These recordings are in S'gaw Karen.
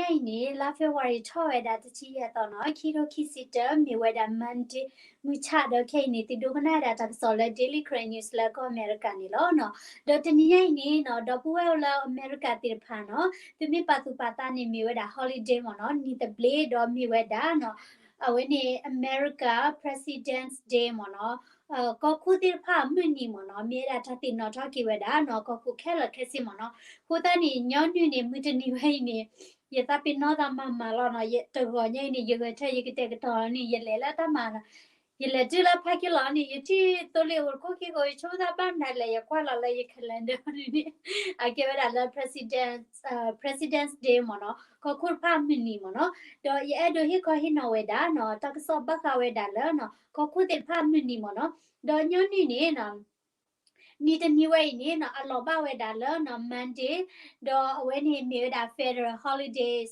အံၤန့ၣ် လါ February ထီၣ်ဝဲဒၣ်တဆံယဲၢ်သီနီၤ ခံထိခံဆံတၢ မ့ၢ်ဝဲဒၣ် Monday မုၢ်ဆ့ၣ်ဒီးခဲအံၤန့ၣ် သုဒိကနၣ်ဝဲဒၣ်တၢ်ကစီၣ်လၢ Daily Karen News လၢကီၢ်အမဲရကၤန့ၣ်လီၤနီၤ. ဒီးတနံၤညါအံၤန့ၣ်နီၤ ဒီပုၢ်ဝဲၢ်အိၣ်လၢအမဲရကၤသ့ၣ်တဖၣ်နီၤ သုမ့ၢ်ပာ်သူၣ်ပာ်သးန့ၣ် မ့ၢ်ဝဲဒၣ် holiday မ့ၢ်နီၤ နံၣ်သဘျ့ ဒီးမ့ၢ်ဝဲဒၣ်နီၤ အဝဲန့ၣ် America President's Day မ့ၢ်နီၤ ကီၢ်ခိၣ်သ့ၣ်တဖၣ်အမုၢ်နံၤမ့ၢ်နီၤ မ့ၢ်ဝဲဒၣ်တၢ်သ့ၣ်နီၣ်ထီၣ်က့ၤဝဲဒၣ်နီၤ ကီၢ်ခိၣ်ခဲလၢာ်ခဲဆ့မ့ၢ်နီၤ. အဃိသတးန့ၣ် ညီနုၢ်န့ၣ် မုၢ်တနံၤဝဲအံၤန့ၣ် ယသးပ့ၤနီၣ်သးမၤမၤလီၤနီၤ တဂီၤညါအံၤန့ၣ် ယဂဲၤထၢၣ်ယကတဲာ်ကတီၤန့ၣ် ယလဲၤလၢတၢ်မၤ ယလဲၤတုၤလၢဖးက့လီၤန့ၣ် ယထံၣ်သိလ့ၣ်အိၣ်တခိၣ်ခံဃိ ယဆိကမိၣ်သးဘၣ်မနုၤလဲၣ် ယကွၢ်လီၤလၢယ calendar န့ၣ် အကဲဝဲဒၣ်လၢ President's Day မ့ၢ်နီၤ ကီၢ်ခိၣ်တဖၣ်အမုၢ်နံၤမ့ၢ်နီၤ. ဒီးယအဲၣ်ဒိးဟ့ၣ်ခီဟ့ၣ်နီၤဝဲဒၣ်နီၤ တၢ်ကစီၣ်ဘၣ်ဃးဝဲဒၣ်လၢနီၤ ကီၢ်ခိၣ်သ့ၣ်တဖၣ်အမုၢ်နံၤမ့ၢ်နီၤ. ဒီးညီနုၢ်န့ၣ်နီၤ နံၤတနံၤဝဲအံၤန့ၣ်နီၤ အလီၤဘၣ်ဝဲဒၣ်လၢနီၤ Monday ဒီးအဝဲန့ၣ်မ့ၢ်ဝဲဒၣ် federal holidays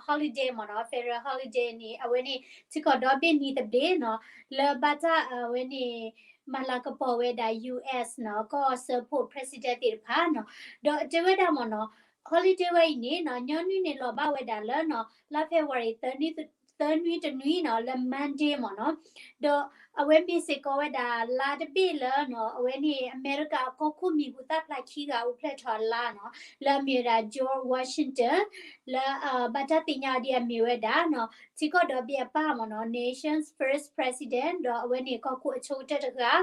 holiday မ့ၢ်နီၤ federal holiday န့ၣ် အဝဲန့ၣ် ထံကီၢ်ဒီဘ့ၣ်နံၤသဘျ့နီၤ လၢဘၣ်တၢ်အဝဲန့ၣ် မၤလၤကပီၤဝဲဒၣ် US နီၤ ကီၢ်စၢဖှိၣ် president သ့ၣ်တဖၣ်နီၤ. ဒီးတဲဝဲဒၣ်မ့ၢ်နီၤ holiday ဝဲအံၤန့ၣ်နီၤ ညီနုၢ်န့ၣ်လီၤဘၣ်ဝဲဒၣ်လၢနီၤ လါ February သၢနွံတနွံနီၤ လၢ Monday မ့ၢ်နီၤ. ဒီးအဝဲမ့ၢ်စ့ၢ်ကီးဝဲဒၣ်လါတဘ့ၣ်လၢနီၤ အဝဲန့ၣ် အမဲရကၤအကီၢ်ခိၣ်မံၤဟူသၣ်ဖျါခံဂၤအိၣ်ဖျဲၣ်ထီၣ်အလါနီၤ လၢအမ့ၢ်ဝဲဒၣ် George Washington လၢဘၣ်တၢ်သ့ၣ်ညါအီၤဒ်အမ့ၢ်ဝဲဒၣ်နီၤ ထံကီၢ်ဒီဘ့ၣ်အပၢ်မ့ၢ်နီၤ nation's first president ဒီးအဝဲန့ၣ်ကီၢ်ခိၣ်အဆိကတၢၢ်တဂၤ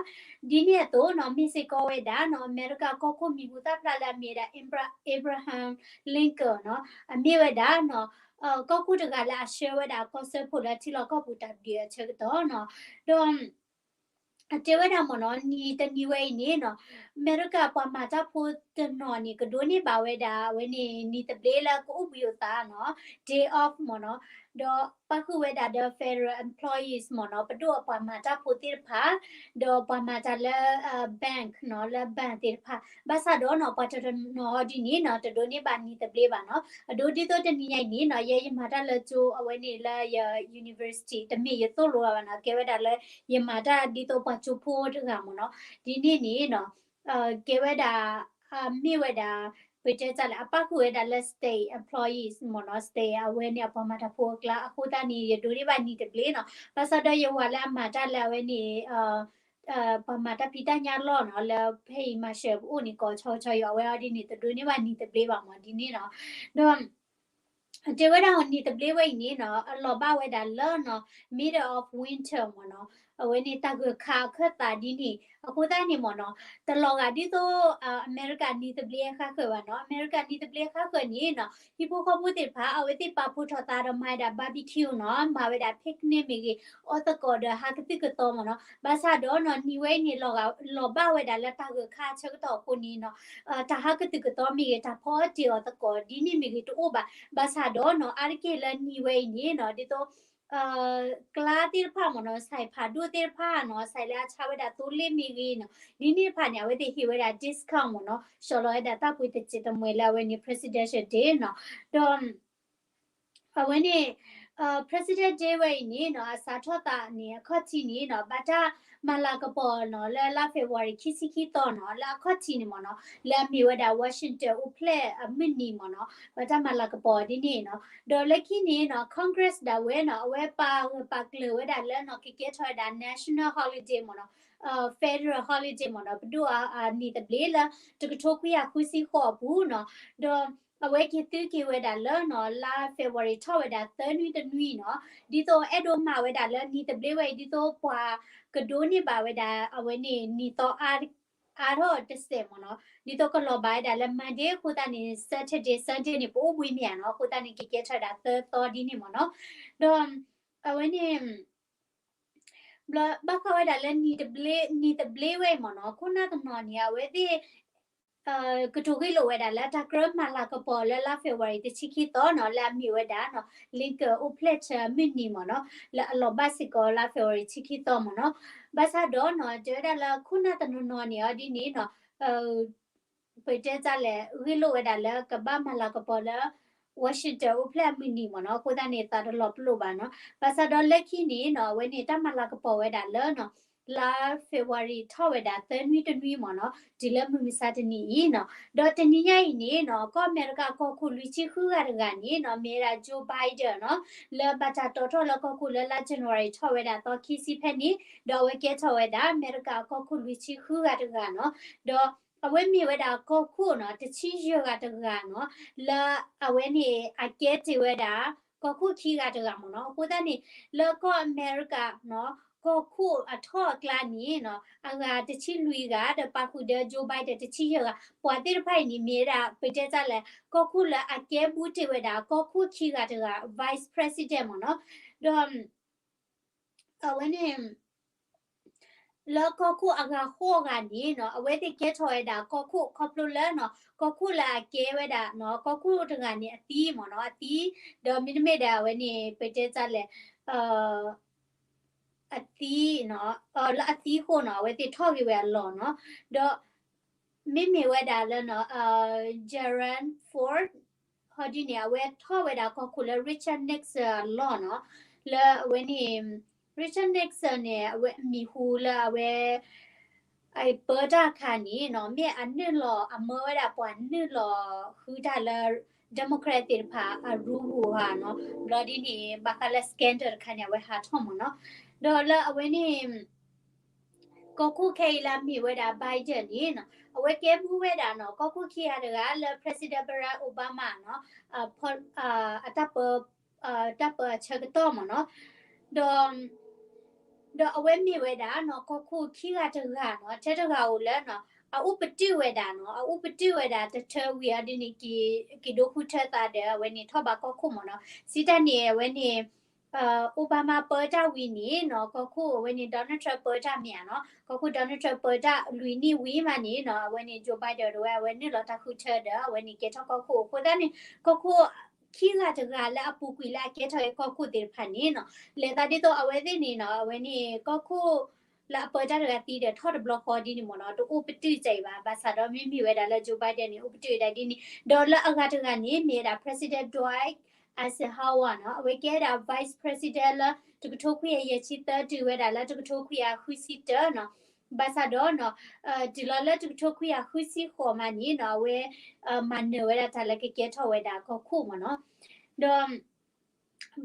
ဒ်န့ၣ်အသိးနီၤ မ့ၢ်စ့ၢ်ကီးဝဲဒၣ်နီၤ အမဲရကၤကီၢ်ခိၣ်မံၤဟူသၣ်ဖျါလၢအမ့ၢ်ဝဲဒၣ် Abra- Abraham Lincoln နီၤ အမ့ၢ်ဝဲဒၣ်နီၤ ကီၢ်ခိၣ်တဂၤလၢအဆှၢဝဲဒၣ်ကီၢ်စၢဖှိၣ်လၢထံလီၢ်ကီၢ်ပူၤတၢ်ဒုးအဆၢကတီၢ်နီၤ. ဒီး တဲဝဲဒၣ်မ့ၢ်နီၤ နံၤတနံၤဝဲအံၤန့ၣ်နီၤ အမဲရကၤပှၤမၤတၢ်ဖိတနီၤန့ၣ် ကဒိးန့ၢ်ဘၣ်ဝဲဒၣ် အဝဲန့ၣ် နံၤသဘျ့လၢကအိၣ်ဘှံးအိၣ်သါနီၤ day off မ့ၢ်နီၤ. ဒီးပၣ်ဃုာ်ဝဲဒၣ်ဒီး federal employees မ့ၢ်နီၤ ပဒိၣ်အပှၤမၤတၢ်ဖိသ့ၣ်တဖၣ် ဒီးပှၤမၤတၢ်လၢ bank နီၤ လၢ bank သ့ၣ်တဖၣ် ဘၣ်ဆၣ်ဒီးနီၤ ပှၤတနီၤဒ်န့ၣ်နီၤ တဒိးန့ၢ်ဘၣ်နံၤသဘျ့ဘၣ်နီၤ. အဒိဒ်သိးတနံၤညါအံၤန့ၣ်နီၤ ယဲယမၤတၢ်လၢကၠိအဝဲန့ၣ်လၢယ university တမ့ၢ်ယသိၣ်လိဘၣ်နီၤ ကဲဝဲဒၣ်လၢ ယမၤတၢ်ဒ်သိးပှၤကၠိဖိတဂၤမ့ၢ်နီၤ. ဒ်န့ၣ်န့ၣ်နီၤ ကဲဝဲဒၣ် မ့ၢ်ဝဲဒၣ် ပတဲတၢ်လဲၣ် အပၣ်ဃုာ်ဝဲဒၣ်လၢ state employees မ့ၢ်နီၤ state အဝဲန့ၣ်အပှၤမၤတၢ်ဖိအကျါ အဃိသတးန့ၣ် ယဒိးန့ၢ်ဘၣ်နံၤသဘျ့နီၤ. ဘၣ်ဆၣ်ဒီးယဝၤလၢအမၤတၢ်လၢအဝဲန့ၣ် ပှၤမၤတၢ်ဖံးတၢ်ညၣ်လီၢ်နီၤ လၢဖဲအံၤ Marshall ပအိၣ်န့ၣ် ကိးဆီဆီယီၤ အဝဲအီၤဒ်န့ၣ် တဒိးန့ၢ်ဘၣ်နံၤသဘျ့ဘၣ်မ့ၢ်ဒ်န့ၣ်နီၤ. ဒီး တဲဝဲဒၣ်နံၤသဘျ့ဝဲအံၤန့ၣ်နီၤ အလီၤဘၣ်ဝဲဒၣ်လၢနီၤ middle of winter မ့ၢ်နီၤ အဝဲန့ၣ်တၢ်ဂၢၢ်ခါအခၢၣ်သးဒ်န့ၣ် အဃိသတးန့ၣ်မ့ၢ်နီၤ တလီၤဂာ်ဒ်သိး အမဲရကၤနံၤသဘျ့အဃါဃၢၤဘၣ်နီၤ. အမဲရကၤနံၤသဘျ့အဃါဃၢၤန့ၣ်နီၤ ဟံၣ်ဖိဃီဖိသ့ၣ်တဖၣ် အဝဲသ့ၣ်ပာ်ဖှိၣ်ထီၣ်သးဒီးမၤဝဲဒၣ် barbecue နီၤ မၤဝဲဒၣ် picnic မ့ၢ်ဂ့ၤ အီၣ်သကိးဒီးဟးကသုၣ်ကသီမ့ၢ်နီၤ. ဘၣ်ဆၣ်ဒီးနီၤ နံၤဝဲအံၤန့ၣ် လီၤဘၣ်ဝဲဒၣ်လၢတၢ်ဂၢၢ်ခါအဆၢကတီၢ်အဃိန့ၣ်နီၤ တၢ်ဟးကသုၣ်ကသီမ့ၢ်ဂ့ၤ တၢ်ဖီအီၣ်တ့ၢ်အီၣ်သကိးဒ်န့ၣ်မ့ၢ်ဂ့ၤတအိၣ်ဘၣ်. ဘၣ်ဆၣ်ဒီးနီၤ အါတက့ၢ်လၢနံၤဝဲအံၤန့ၣ်နီၤ ဒ်သိး ကျါသ့ၣ်တဖၣ်မ့ၢ်နီၤ ဆဲးဖးဒိၣ်သ့ၣ်တဖၣ်နီၤ ဆဲးလၢအဆါဝဲဒၣ်သိလ့ၣ်မ့ၢ်ဂ့ၤနီၤ ဒ်န့ၣ်တဖၣ်န့ၣ် အဝဲသ့ၣ်ဟ့ၣ်ဝဲဒၣ် discount မ့ၢ်နီၤ ဆှၢလီၤဝဲဒၣ်တၢ်ပှ့ၤတစဲးတမှဲၤလၢအဝဲန့ၣ် Presidential Day နီၤ. ဒီး အဝဲန့ၣ် President Day ဝဲအံၤန့ၣ်နီၤ အစးထီၣ်သးန့ၣ် အခီၣ်ထံးန့ၣ်နီၤ ဘၣ်တၢ်မၤလၤကပီၤနီၤ လၢလါ February ခံဆံခံသီနီၤ လၢအခီၣ်ထံးန့ၣ်မ့ၢ်နီၤ လၢအမ့ၢ်ဝဲဒၣ် Washington အိၣ်ဖျဲၣ်အမုၢ်နံၤမ့ၢ်နီၤ ဘၣ်တၢ်မၤလၤကပီၤဒ်န့ၣ်နီၤ. ဒီးလၢခံန့ၣ်နီၤ Congress ဒၣ်ဝဲနီၤ အဝဲပာ်ဂၢၢ်ပာ်ကျၢၤဝဲဒၣ်လၢနီၤ ကကဲထီၣ်ဝဲဒၣ် national holiday မ့ၢ်နီၤ federal holiday မ့ၢ်နီၤ ပဒိၣ်အနံၤသဘျ့လၢ တကထိခွံကယၤဃုဆံဃိးအပူၤနီၤ. ဒီးအဝဲက့ၤသုက့ၤဝဲဒၣ်လၢနီၤ လါ February ထီၣ်ဝဲဒၣ်သၢနွံတနွံနီၤ ဒ်သိးအဲၣ်ဒိးမၤဝဲဒၣ်လၢနံၤသဘျ့ဝဲအံၤ ဒ်သိးပှၤကဒိးန့ၢ်ဘၣ်ဝဲဒၣ် အဝဲန့ၣ်နံၤသီအါ အါထီၣ်တစဲးမ့ၢ်နီၤ ဒ်သိးကလီၤဘၣ်ဝဲဒၣ်လၢ Monday အဃိသတးန့ၣ် Saturday Sunday န့ၣ် ပအိၣ်ဘှံးမ့ၢ်ဧါနီၤ အဃိသတးန့ၣ် ကကဲထီၣ်ဝဲဒၣ်သၢသီဒ်န့ၣ်မ့ၢ်နီၤ. ဒီးအဝဲန့ၣ် ဘၣ်ဃးဝဲဒၣ်လၢနံၤသဘျ့ဝဲအံၤမ့ၢ်နီၤ ခိၣ်နၢ်တနီၤန့ၣ် အဝဲသ့ၣ် ကတိၤဂ့ၢ်လိာ်ဝဲဒၣ်လၢတၢ်ကြၢးမၤလၤကပီၤလၢလါ February တဆံခံသီနီၤ လၢအမ့ၢ်ဝဲဒၣ်နီၤ Lincoln အိၣ်ဖျဲၣ်ထီၣ်အမုၢ်နံၤမ့ၢ်နီၤ လၢအလီၤဘၣ်စ့ၢ်ကီးလါ February တဆံခံသီမ့ၢ်နီၤ. ဘၣ်ဆၣ်ဒီးနီၤ တဲဝဲဒၣ်လၢခိၣ်နၢ်တနီၤနီၤန့ၣ်အီၤဒ်န့ၣ်နီၤ ပတဲတၢ်လဲၣ် ဂ့ၢ်လိာ်ဝဲဒၣ်လၢကဘၣ်မၤလၤကပီၤလၢ Washington အိၣ်ဖျဲၣ်အမုၢ်နံၤမ့ၢ်နီၤ အဃိသတးန့ၣ် သးတလီၤပလိာ်ဘၣ်နီၤ. ဘၣ်ဆၣ်ဒီးလၢခံန့ၣ်နီၤ အဝဲန့ၣ်တၢ်မၤလၤကပီၤဝဲဒၣ်လၢနီၤ လါ February ထီၣ်ဝဲဒၣ်သၢနွံတနွံမ့ၢ်နီၤ, တုၤလၢမုၢ်မဆါတနံၤအံၤနီၤ. ဒီးတနံၤညါအံၤန့ၣ်နီၤ ကီၢ်အမဲရကၤကီၢ်ခိၣ်လွံၢ်ဆံဃုဂၤတဂၤန့ၣ်နီၤ မ့ၢ်ဝဲဒၣ် Joe Biden နီၤ, လၢဘၣ်တၢ်တီထီၣ်လၢကီၢ်ခိၣ်လၢလါ January ထီၣ်ဝဲဒၣ်သီခံဆံဖဲန့ၣ်, ဒီးအဝဲကဲထီၣ်ဝဲဒၣ် အမဲရကၤကီၢ်ခိၣ်လွံၢ်ဆံဃုဂၤတဂၤနီၤ. ဒီးအဝဲမ့ၢ်ဝဲဒၣ်ကီၢ်ခိၣ်နီၤ တဆံယဲၢ်ဂၤတဂၤနီၤ, လၢအဝဲန့ၣ်အကဲတ့ၢ်ဝဲဒၣ် ကီၢ်ခိၣ်ခံဂၤတဂၤမ့ၢ်နီၤ. အဃိသတးန့ၣ် လၢကီၢ်အမဲရကၤနီၤ ကီၢ်ခိၣ်အထီၣ်အကျါန့ၣ်နီၤ အဂၤတဆံလွံၢ်ဂၤ ဒီးပာ်ဃုာ်ဒီး Joe Biden တဆံယဲၢ်ဂၤ, ပှၤသ့ၣ်တဖၣ်အံၤန့ၣ် မ့ၢ်ဝဲဒၣ် ပတဲတၢ်လဲၣ် ကီၢ်ခိၣ်လၢအကဲဘူးတ့ၢ်ဝဲဒၣ် ကီၢ်ခိၣ်ခံဂၤတဂၤ vice president မ့ၢ်နီၤ. ဒီး အဝဲန့ၣ် လၢကီၢ်ခိၣ်အဂၤဃိးဂၤန့ၣ်နီၤ အဝဲသ့ၣ်ကဲထီၣ်ဝဲဒၣ်ကီၢ်ခိၣ် ခီဖျိလၢနီၤ ကီၢ်ခိၣ်လၢအကဲဝဲဒၣ်နီၤ ကီၢ်ခိၣ်တဂၤန့ၣ်အသံမ့ၢ်နီၤ အသံ, ဒီးမ့တမ့ၢ်ဒီးအဝဲန့ၣ် ပတဲတၢ်လဲၣ် အသံနီၤ လၢအသံအဃိနီၤ အဝဲသ့ၣ်ထီၣ်က့ၤဝဲအလီၢ်နီၤ. ဒီး မ့မ့ၢ်ဝဲဒၣ်လၢနီၤ Gerald Ford ဟီဒ်န့ၣ် အဝဲထီၣ်ဝဲဒၣ်ကီၢ်ခိၣ်လၢ Richard Nixon အလီၢ်နီၤ, လၢအဝဲန့ၣ် Richard Nixon န့ၣ် အဝဲမံၤဟူလၢအဝဲ အပၢတၢ်အခါန့ၣ်နီၤ မ့ၢ်အနုာ်လီၤ အမၢဝဲဒၣ်ပှၤနုာ်လီၤဃုတၢ်လၢ Democrat သ့ၣ်တဖၣ်အရူပူၤဧါနီၤ, ဘျီဒ်န့ၣ် ဘၣ်ဃးလၢ scandal တခါန့ၣ် အဝဲဟးထီၣ်မ့ၢ်နီၤ. ဒီးလၢအဝဲန့ၣ် ကီၢ်ခိၣ်ခဲအံၤလၢအမ့ၢ်ဝဲဒၣ် Biden န့ၣ်နီၤ အဝဲကဲဘူးဝဲဒၣ်နီၤ ကီၢ်ခိၣ်ခံဂၤတဂၤလၢ President Barack Obama နီၤ အတၢ်ပၢ တၢ်ပၢအဆၢကတီၢ်မ့ၢ်နီၤ. ဒီး ဒီးအဝဲမ့ၢ်ဝဲဒၣ်နီၤ ကီၢ်ခိၣ်ခံဂၤတဂၤနီၤ ထဲတဂၤဧိၤလၢနီၤ အအိၣ်ပတုာ်ဝဲဒၣ်နီၤ အအိၣ်ပတုာ်ဝဲဒၣ်တထၢဝံၤအီၤဒ်န့ၣ် က့ၤဒိဃုထၢသးဒီး အဝဲန့ၣ်ထီၣ်ဘးကီၢ်ခိၣ်မ့ၢ်နီၤ. စံးတၢ်န့ၣ် အဝဲန့ၣ် Obama ပၢတၢ်ဝံၤန့ၣ်နီၤ ကီၢ်ခိၣ်အဝဲန့ၣ် Donald Trump ပၢတၢ်မ့ၢ်ဧါနီၤ ကီၢ်ခိၣ် Donald Trump ပၢတၢ်လွံၢ်နံၣ်ဝံၤမးန့ၣ်နီၤ အဝဲန့ၣ် Joe Biden ဒၣ်ဝဲ အဝဲနုာ်လီၤတၢ်ဃုထၢဒီး အဝဲန့ၣ်ကဲထီၣ်ကီၢ်ခိၣ်အဃိသတးန့ၣ် ကီၢ်ခိၣ်ခံဂၤတဂၤလၢအပူၤကွံာ်လၢအကဲထီၣ်ကီၢ်ခိၣ်သ့ၣ်တဖၣ်န့ၣ်နီၤ လဲၤသးဒ်သိးအဝဲသ့ၣ်န့ၣ်နီၤ အဝဲန့ၣ် ကီၢ်ခိၣ်လၢအပၢတၢ်တဂၤသံဒီးထီၣ်တဘျီဃီဒ်န့ၣ်မ့ၢ်နီၤ တအိၣ်ပတုာ်စဲအံၤဘၣ်. ဘၣ်ဆၣ်ဒီးမ့မ့ၢ်ဝဲဒၣ်လၢ Joe Biden န့ၣ် အိၣ်ပတုာ်ဝဲဒၣ်ဒ်န့ၣ် ဒီးလၢအဂၤတဂၤန့ၣ် မ့ၢ်ဝဲဒၣ် President Dwight Eisenhower နီၤ အဝဲကဲဝဲဒၣ် Vice President လၢတကထိခွံကယၤယဲၢ်ဆံသၢ တုၤဝဲဒၣ်လၢတကထိခွံကယၤဃုဆံတၢနီၤ. ဘၣ်ဆၣ်ဒီးနီၤ တုၤလီၤလၢတကထိခွံကယၤဃုဆံဃိးမးန့ၣ်နီၤ အဝဲ မၤနၢၤဝဲဒၣ်တၢ်လၢကကဲထီၣ်ဝဲဒၣ်ကီၢ်ခိၣ်မ့ၢ်နီၤ. ဒီး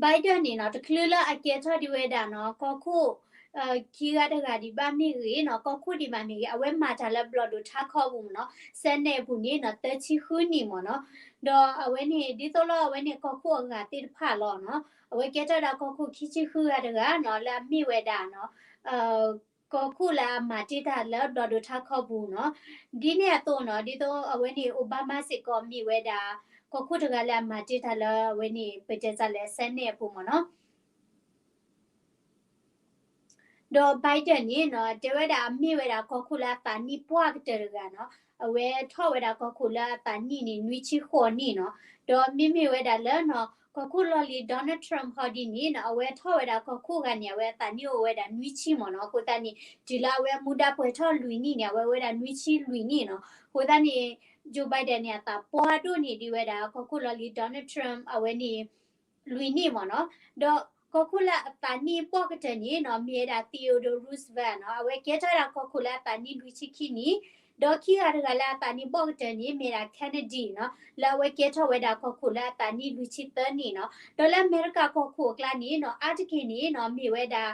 Biden န့ၣ်နီၤ တချုးလၢအကဲထီၣ်ဒံးဝဲဒၣ်နီၤ ကီၢ်ခိၣ် ခံဂၤတဂၤဒံးဘၣ်မ့ၢ်ဂ့ၤနီၤ ကီၢ်ခိၣ်ဒံးဘၣ်မ့ၢ်ဂ့ၤ အဝဲမၤတၢ်လၢဘျီၣ်ဒိၣ်ထါခီပူၤမ့ၢ်နီၤ Senate အပူၤန့ၣ်နီၤ သၢဆံဃုနံၣ်မ့ၢ်နီၤ. ဒီးအဝဲန့ၣ် ဒ်သိးလၢအဝဲန့ၣ်ကီၢ်ခိၣ်အဂၤသ့ၣ်တဖၣ်လီၤနီၤ အဝဲကဲထီၣ်ဒၣ်ကီၢ်ခိၣ်ခံဆံဃုဂၤတဂၤနီၤ လၢအမ့ၢ်ဝဲဒၣ်နီၤ ကီၢ်ခိၣ်လၢအမၤတ့ၢ်တၢ်လၢဘျီၣ်ဒိၣ်ထါခီပူၤနီၤ. ဒ်န့ၣ်အသိးနီၤ ဒ်သိးအဝဲန့ၣ် Obama စ့ၢ်ကီးမ့ၢ်ဝဲဒၣ် ကီၢ်ခိၣ်တဂၤလၢအမၤတ့ၢ်တၢ်လၢအဝဲန့ၣ် ပတဲတၢ်လၢ Senate အပူၤမ့ၢ်နီၤ. ဒီး Biden န့ၣ်နီၤ တဲဝဲဒၣ်အမ့ၢ်ဝဲဒၣ်ကီၢ်ခိၣ်လၢအသးနံၣ်ပှၢ်ကတၢၢ်တဂၤနီၤ အဝဲထီၣ်ဝဲဒၣ်ကီၢ်ခိၣ်လၢအသးနံၣ်န့ၣ် နွံဆံဃိးနံၣ်နီၤ. ဒီးမ့မ့ၢ်ဝဲဒၣ်လၢနီၤ ကီၢ်ခိၣ်လီၢ်လံၤ Donald Trump ဟီဒ်န့ၣ်နီၤ အဝဲထီၣ်ဝဲဒၣ်ကီၢ်ခိၣ်ဂၤန့ၣ် အဝဲအသးနံၣ်အိၣ်ဝဲဒၣ်နွံဆံမ့ၢ်နီၤ. အဃိသတးန့ၣ် တုၤလၢအဝဲမူဒါပှဲၤထီၣ်လွံၢ်နံၣ်န့ၣ် အဝဲအိၣ်ဝဲဒၣ်နွံဆံလွံၢ်နံၣ်နီၤ. အဃိသတးန့ၣ် Joe Biden န့ၣ် အသးပှၢ်ဒိၣ်န့ၢ်ဒံးဝဲဒၣ် ကီၢ်ခိၣ်လီၢ်လံၤ Donald Trump အဝဲန့ၣ် လွံၢ်နံၣ်မ့ၢ်နီၤ. ဒီးကီၢ်ခိၣ်လၢအသးနံၣ်ဘှီၣ်ကတၢၢ်န့ၣ်နီၤ မ့ၢ်ဝဲဒၣ် Theodore Roosevelt နီၤ အဝဲကဲထီၣ်ဝဲဒၣ်ကီၢ်ခိၣ်လၢအသးနံၣ်လွံၢ်ဆံခံနံၣ်, ဒီးခံဂၤတဂၤလၢအသးနံၣ်ဘှီၣ်ကတၢၢ်န့ၣ် မ့ၢ်ဒၣ် Kennedy နီၤ လၢအဝဲကဲထီၣ်ဝဲဒၣ်ကီၢ်ခိၣ်လၢအသးနံၣ်လွံၢ်ဆံသၢနံၣ်နီၤ. ဒီးလၢအမဲရကၤကီၢ်ခိၣ်အကျါန့ၣ်နီၤ အါတက့ၢ်န့ၣ်နီၤ မ့ၢ်ဝဲဒၣ်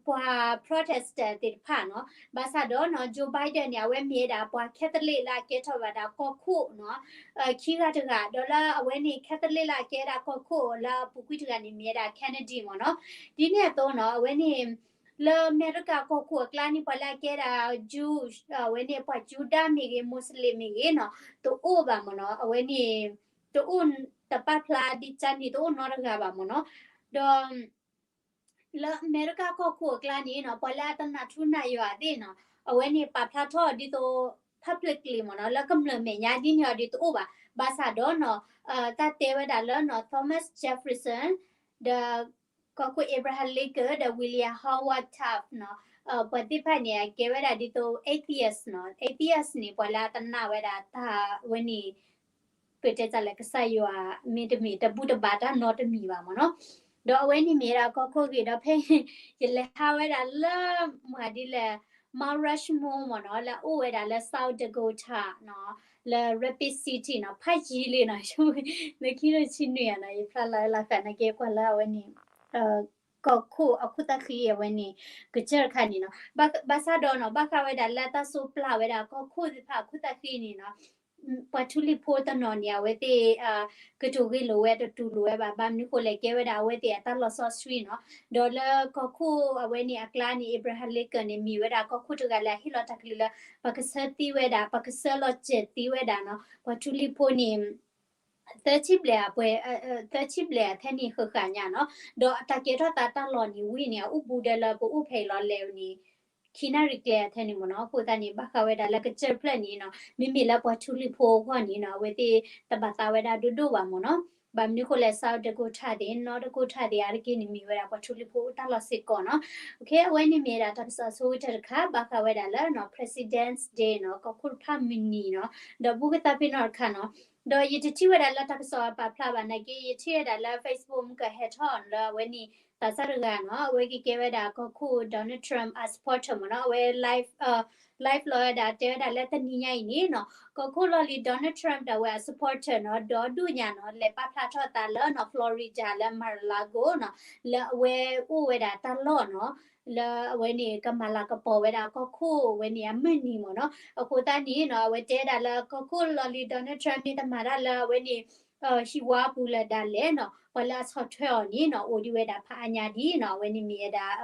ပှၤ Protestant သ့ၣ်တဖၣ်နီၤ. ဘၣ်ဆၣ်ဒီးနီၤ Joe Biden န့ၣ် အဝဲမ့ၢ်ဝဲဒၣ်ပှၤ Catholic လၢအကဲထီၣ်ဝဲဒၣ်ကီၢ်ခိၣ်နီၤ ခံဂၤတဂၤ, ဒီးလၢအဝဲန့ၣ် Catholic လၢအကဲဒၣ်ကီၢ်ခိၣ်လၢအပူၤကွံာ်တဂၤန့ၣ် မ့ၢ်ဝဲဒၣ် Kennedy မ့ၢ်နီၤ. ဒ်န့ၣ်အသိးနီၤ အဝဲန့ၣ် လၢအမဲရကၤကီၢ်ခိၣ်အကျါန့ၣ် ပှၤလၢအကဲဒၣ် Jew အဝဲန့ၣ် ပှၤကၠူဒၣ်မ့ၢ်ဂ့ၤ Muslim မ့ၢ်ဂ့ၤနီၤ တအိၣ်ဘၣ်မ့ၢ်နီၤ. အဝဲန့ၣ် တအိၣ်တပာ်ဖျါဒ်ကန့ၣ် တအိၣ်နီတဂၤဘၣ်မ့ၢ်နီၤ. ဒီး လၢအမဲရကၤကီၢ်ခိၣ်အကျါန့ၣ်နီၤ ပှၤလၢအတနာ်ထူနာ်ယွၤသ့ၣ်နီၤ အဝဲန့ၣ်ပာ်ဖျါထီၣ်ဒ်သိး publicly မ့ၢ်နီၤ လၢကမျၢၢ်မဲာ်ညါဒ်န့ၣ်အီၤဒ်တအိၣ်ဘၣ်. ဘၣ်ဆၣ်ဒီးနီၤ တၢ်တဲဝဲဒၣ်လၢနီၤ Thomas Jefferson ဒီး ကီၢ်ခိၣ် Abraham Lincoln ဒီး William Howard Taft နီၤ ပှၤသ့ၣ်တဖၣ်န့ၣ် အကဲဝဲဒၣ်ဒ်သိး atheist နီၤ. Atheist န့ၣ် ပှၤလၢအတနာ်ဝဲဒၣ်တၢ်ဝဲန့ၣ် ပတဲတၢ်လၢကစၢ်ယွၤ မ့တမ့ၢ်တဘူၣ်တဘါတၢ်နီတမံၤဘၣ်မ့ၢ်နီၤ. ဒီးအဝဲန့ၣ်မ့ၢ်ဝဲဒၣ်ကီၢ်ခိၣ်ဂ့ၤ ဒီးဖဲ ယလဲၤဟးဝဲဒၣ်လၢ မၤဒ်လဲၣ် Mount Rushmore မ့ၢ်နီၤ လၢအအိၣ်ဝဲဒၣ်လၢ South Dakota နီၤ လၢ Rapid City နီၤ ဖးယံာ်လံနီၤ လၢခံကထိဆံနွံယၤနီၤ ယဖျါလီၤလၢ်လၢ်ဖဲန့ၣ်က့ ကွၢ်လၢအဝဲန့ၣ် ကီၢ်ခိၣ်အခိၣ်သၣ်ဃံအဝဲန့ၣ် ကစၢၢ်တခါန့ၣ်နီၤ ဘၣ်ဆၣ်ဒီးနီၤ ဘၣ်ဃးဝဲဒၣ်လၢတၢ်စိးပျၢ်ဝဲဒၣ်ကီၢ်ခိၣ်သ့ၣ်တဖၣ်အခိၣ်သၣ်ဃံန့ၣ်နီၤ ပှၤထူလံၤဖိတနီၤန့ၣ် အဝဲသ့ၣ် ကတိၤဂ့ၢ်လိာ်ဝဲတတူၢ်လိာ်ဝဲဘၣ် ဘၣ်မနုၤဃိလဲၣ် ကဲဝဲဒၣ်အဝဲသ့ၣ်အတၢ်လီၤဆီဆှံနီၤ ဒီးလၢကီၢ်ခိၣ်အဝဲန့ၣ်အကျါန့ၣ် Abraham Lincoln န့ၣ် မ့ၢ်ဝဲဒၣ်ကီၢ်ခိၣ်တဂၤလၢအဟ့ၣ်လီၤတၢ်ကလုၢ်လၢ ပှၤကဆှၢသံဝဲဒၣ် ပှၤကဆှၢလီၤစၢၤသံဝဲဒၣ်နီၤ ပှၤထူလံၤဖိန့ၣ် သၢဆံဘျဲၣ်အပှဲၤ သၢဆံဘျဲၣ်အထဲန့ၣ်ဃၣ်ဃၣ်ညါနီၤ ဒီးအတၢ်ကဲထီၣ်သးတၢ်လီၢ်န့ၣ်ဝံၤန့ၣ် အအိၣ်ဘူးဒီးလၢပအိၣ်ဖဲအံၤလီၤလဲၣ်န့ၣ် ခံနၣ်ရံၣ်ကျဲအထဲန့ၣ်မ့ၢ်နီၤ အဃိသတးန့ၣ် ဘၣ်ဃးဝဲဒၣ်လၢကစၢၢ်ဖျၢၣ်န့ၣ်နီၤ မ့မ့ၢ်လၢပှၤထူလံၤဖိအဂီၢ်န့ၣ်နီၤ အဝဲသ့ၣ်တဘၣ်သးဝဲဒၣ်ဒိၣ်ဒိၣ်ဘၣ်မ့ၢ်နီၤ ဘၣ်မနုၤဃိလဲၣ် South Dakota သ့ၣ် North Dakota သ့ၣ် အါတက့ၢ်န့ၣ်မ့ၢ်ဝဲဒၣ်ပှၤထူလံၤဖိအိၣ်တၢ်လီၢ်စ့ၢ်ကီးနီၤ အဝဲန့ၣ်မ့ၢ်ဝဲဒၣ်တၢ်ကစီၣ်အဆိကတၢၢ်တခါ ဘၣ်ဃးဝဲဒၣ်လၢ President's Day နီၤ ကီၢ်ခိၣ်တဖၣ်မုၢ်နံၤနီၤ ဒီးဘူးကသးဖဲနီၤတခါနီၤ ဒီးယတထံၣ်ဝဲဒၣ်လၢတၢ်ကစီၣ်အပာ်ဖျါဘၣ်နာ်က့ ယထံၣ်ဝဲဒၣ်လၢ Facebook မုၢ်ကဟဲထီၣ်လၢအဝဲန့ၣ် သးစၢ်တဂၤနီၤ အဝဲကကဲဝဲဒၣ်ကီၢ်ခိၣ် Donald Trump အ supporter မ့ၢ်နီၤ အဝဲ live live လီၤဝဲဒၣ် တဲဝဲဒၣ်လၢတနံၤညါအံၤန့ၣ်နီၤ ကီၢ်ခိၣ်လီၢ်လံၤ Donald Trump ဒီးအဝဲအ supporter နီၤ ဒီဒူၣ်ညါနီၤ လဲၤပာ်ဖျါထီၣ်သးလၢနီၤ Florida လၢ Mar-a-Lago နီၤ လၢအဝဲအိၣ်ဝဲဒၣ်တၢ်လီၢ်နီၤ လၢအဝဲန့ၣ် ကမၤလၤကပီၤဝဲဒၣ်ကီၢ်ခိၣ်ဝဲန့ၣ်အမုၢ်နံၤမ့ၢ်နီၤ အဃိသတးန့ၣ်နီၤ အဝဲတဲဒၣ်လၢကီၢ်ခိၣ်လီၢ်လံၤ Donald Trump န့ၣ် တမၤတၢ်လၢအဝဲန့ၣ် ဟံၣ်ဝါပူၤလၢၤဒၣ်လဲာ်နီၤ ပှၤလၢအဆီၣ်ထွဲအီၤန့ၣ်နီၤ အိၣ်ဒံးဝဲဒၣ်ဖးအါညါဒံးနီၤ အဝဲန့ၣ်မ့ၢ်ဝဲဒၣ်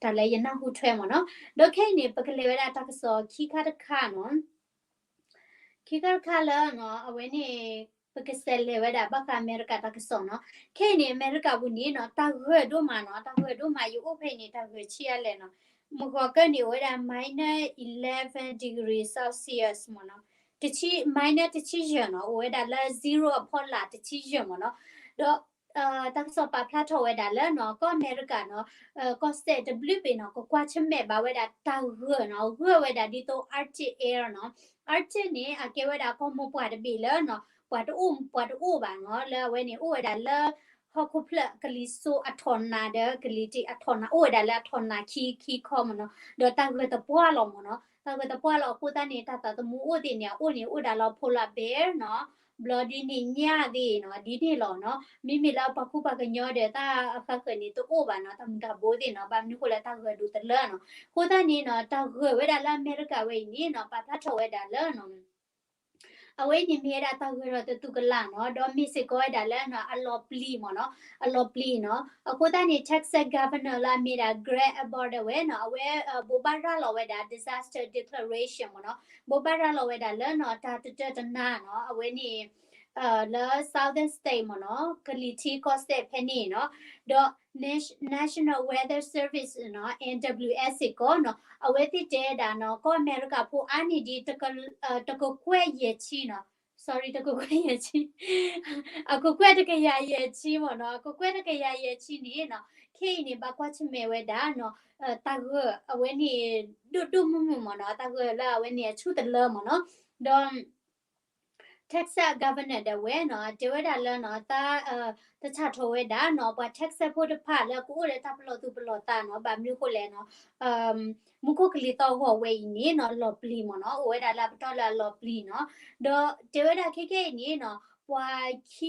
တၢ်လၢယနၢ်ဟူထွဲမ့ၢ်နီၤ ဒီးခဲအံၤန့ၣ် ပကလဲၤဝဲဒၣ်တၢ်ကစီၣ်ခံခါတခါနီၤ ခံခါတခါလၢ အဝဲန့ၣ် ပကစးလဲၤဝဲဒၣ်ဘၣ်ဃးအမဲရကၤတၢ်ကစီၣ်နီၤ ခဲအံၤန့ၣ် အမဲရကၤပူၤန့ၣ်နီၤ တၢ်ဂၢၢ်ဒိၣ်မးနီၤ တၢ်ဂၢၢ်ဒိၣ်မး ယအိၣ်ဖဲအံၤန့ၣ် တၢ်ဂၢၢ်ဆံးအါလဲၣ်နီၤ မုၢ်ဂီၤကၢၢ်န့ၣ် အိၣ်ဝဲဒၣ် minus eleven degree Celsius မ့ၢ်နီၤ တဆံ minus တဆံယဲၢ်နီၤ အိၣ်ဝဲဒၣ်လၢ zero အဖီလာ်တဆံယဲၢ်မ့ၢ်နီၤ ဒီး တၢ်ကစီၣ်ပာ်ဖျါထီၣ်ဝဲဒၣ်လၢနီၤ ကီၢ်အမဲရကၤနီၤ ကီၢ်စဲၣ်တဘျုးဘ့ၣ်နီၤ ကကွၢ်ဆၢၣ်မဲာ်ဘၣ်ဝဲဒၣ်တၢ်ဂၢၢ်နီၤ ဂၢၢ်ဝဲဒၣ်ဒ်သိး Arctic air နီၤ Arctic န့ၣ် အကဲဝဲဒၣ်ကီၢ်မိၢ်ပှၢ်တဘ့ၣ်လၢနီၤ ပှၤတအိၣ် ပှၤတအိၣ်ဘၣ်နီၤ လၢအဝဲန့ၣ် အိၣ်ဝဲဒၣ်လၢ ဟီၣ်ခိၣ်ဖျၢၣ်ကလံၤစိးအထီၣ်နးဒီး ကလံၤတံးအထီၣ်နး အိၣ်ဝဲဒၣ်လၢအထီၣ်နးခံခံခီမ့ၢ်နီၤ ဒီးတၢ်ဂၢၢ်တပှၢ်လီၤမ့ၢ်နီၤ တၢ်ဂၢၢ်တပှၢ်လီၤအဃိသတးန့ၣ် တၢ်သးသမူအိၣ်သ့ၣ်န့ၣ် အအိၣ်န့ၣ် အိၣ်ဒၣ်လၢ polar bear နီၤ ဘျီဒ်န့ၣ်ညၣ်သ့ၣ်နီၤ ဒ်န့ၣ်လီၤနီၤ မ့မ့ၢ်လၢပှၤကူပှၤကညီဒီးတၢ်အဃၢဃၢၤန့ၣ် တအိၣ်ဘၣ်နီၤ တၢ်မူၤတၢ်ဘိသ့ၣ်နီၤ ဘၣ်မနုၤဃိလၢတၢ်ဂၢၢ်ဒိၣ်တလၢနီၤ အဃိသတးန့ၣ်နီၤ တၢ်ဂၢၢ်ဝဲဒၣ်လၢအမဲရကၤဝဲအံၤန့ၣ်နီၤ ပာ်ဖျါထီၣ်ဝဲဒၣ်လၢနီၤ အဝဲအံၤန့ၣ်မ့ၢ်ဝဲဒၣ်တၢ်ဂၢၢ်ထီၣ်သတူၢ်ကလာ်နီၤ ဒီးမ့ၢ်စ့ၢ်ကီးဝဲဒၣ်လၢနီၤ အလီၤပျံၤမ့ၢ်နီၤ အလီၤပျံၤနီၤ အဃိသတးန့ၣ် Texas Governor လၢအမ့ၢ်ဒၣ် Greg Abbott ဝဲနီၤ အဝဲ ဘိးဘၣ်ရၤလီၤဝဲဒၣ် disaster declaration မ့ၢ်နီၤ ဘိးဘၣ်ရၤလီၤဝဲဒၣ်လၢနီၤ တၢ်တတၢတနါနီၤ အဝဲန့ၣ် လၢ Southern State မ့ၢ်နီၤ ကလံၤထံးကီၢ်စဲၣ်ဖဲန့ၣ်နီၤ ဒီး National Weather Service နီၤ N W S စ့ၢ်ကီးနီၤ အဝဲသ့ၣ်တဲဒၣ်နီၤ ကီၢ်အမဲရကၤဖိအါန့ၢ်ဒံး တကကွဲၢ်ယဲၢ်ဆံနီၤ sorry တကကွဲၢ်ယဲၢ်ဆံ အကကွဲၢ်တကယၤယဲၢ်ဆံမ့ၢ်နီၤ အကကွဲၢ်တကယၤယဲၢ်ဆံန့ၣ်နီၤ ခဲအံၤန့ၣ် ဘၣ်ကွၢ်ဆၢၣ်မဲာ်ဝဲဒၣ်နီၤ တၢ်ဂၢၢ်အဝဲန့ၣ် ဒိၣ်ဒိၣ်မုၢ်မုၢ်မ့ၢ်နီၤ တၢ်ဂၢၢ်လၢအဝဲန့ၣ်အဆူၣ်တလၢမ့ၢ်နီၤ ဒီး Texas Governor ဒၣ်ဝဲနီၤ တဲဝဲဒၣ်လၢနီၤ တၢ် တၢ်ဆၣ်ထီၣ်ဝဲဒၣ်နီၤ ပှၤ Texas ဖိတဖၣ်လၢကအိၣ်ဒီးတၢ်ပလီၢ်သူၣ်ပလီၢ်သးနီၤ ဘၣ်မနုၤဃိလဲၣ်နီၤ မူခိၣ်ကလံၤသီၣ်ဂီၤဝဲအံၤန့ၣ်နီၤ လီၤပျံၤမ့ၢ်နီၤ အိၣ်ဝဲဒၣ်လၢအပတီၢ်လၢအလီၤပျံၤနီၤ ဒီးတဲဝဲဒၣ်ခဲကဲအံၤန့ၣ်နီၤ ပှၤခံ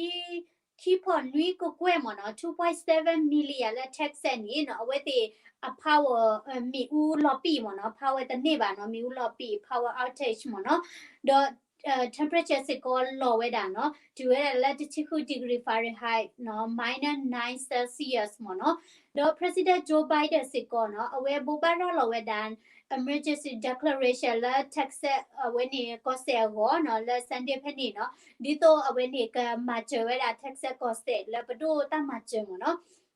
ခံဖီၣ်နွံကကွဲၢ်မ့ၢ်နီၤ two point seven million လၢ Texas န့ၣ်နီၤ အဝဲသ့ၣ်အ power မ့ၣ်အူလီၤပံာ်မ့ၢ်နီၤ power တန့ၢ်ဘၣ်နီၤ မ့ၣ်အူလီၤပံာ် power outage မ့ၢ်နီၤ ဒီး temperature စ့ၢ်ကီးလီၤဝဲဒၣ်နီၤ တုၤဝဲဒၣ်လၢတဆံဃု degree Fahrenheit နီၤ minus nine Celsius မ့ၢ်နီၤ ဒီး President Joe Biden စ့ၢ်ကီးနီၤ အဝဲဘိးဘၣ်ရၤလီၤဝဲဒၣ် emergency declaration လၢ Texas အဝဲန့ၣ်ကီၢ်စဲၣ်အဂီၢ်နီၤ လၢ Sunday ဖဲန့ၣ်နီၤ ဒ်သိးအဝဲန့ၣ်ကမၤစၢၤဝဲဒၣ် Texas ကီၢ်စဲၣ်လၢပဒိၣ်တၢ်မၤစၢၤမ့ၢ်နီၤ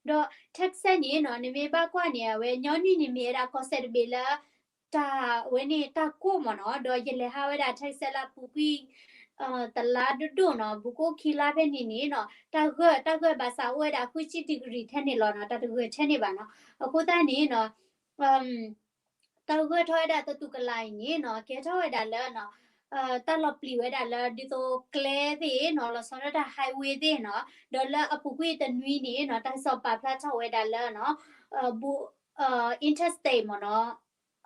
ဒီး Texas န့ၣ်နီၤ နမ့ၢ်ဘၣ်ကွၢ်န့ၣ် အဝဲညီနုၢ်န့ၣ်မ့ၢ်ဝဲဒၣ်ကီၢ်စဲၣ်တဘ့ၣ်လၢ တၢ်ဝဲန့ၣ်တၢ်ကိၢ်မ့ၢ်နီၤ ဒီးယလဲၤဟးဝဲဒၣ် Texas လၢအပူၤကွံာ် တလါဒိၣ်ဒိၣ်နီၤ ဘူးကအိၣ်ခံလါဖဲန့ၣ်န့ၣ်နီၤ တၢ်ဂၢၢ် တၢ်ဂၢၢ်ဘၣ်ဆၣ်အိၣ်ဝဲဒၣ်ဃုဆံ degree ထဲန့ၣ်လီၤနီၤ တၢ်တဂၢၢ်ထဲန့ၣ်ဘၣ်နီၤ အဃိသတးန့ၣ်နီၤ တၢ်ဂၢၢ်ထီၣ်ဝဲဒၣ်သတူၢ်ကလာ်အံၤန့ၣ်နီၤ ကဲထီၣ်ဝဲဒၣ်လၢနီၤ တၢ်လီၤပျံၤဝဲဒၣ်လၢဒ်သိးကျဲသ့ၣ်နီၤ လီၤဆီဒၣ်တၢ် highway သ့ၣ်နီၤ ဒီးလၢအပူၤကွံာ်တနွံန့ၣ်နီၤ တၢ်ကစီၣ်ပာ်ဖျါထီၣ်ဝဲဒၣ်လၢနီၤ interstate မ့ၢ်နီၤ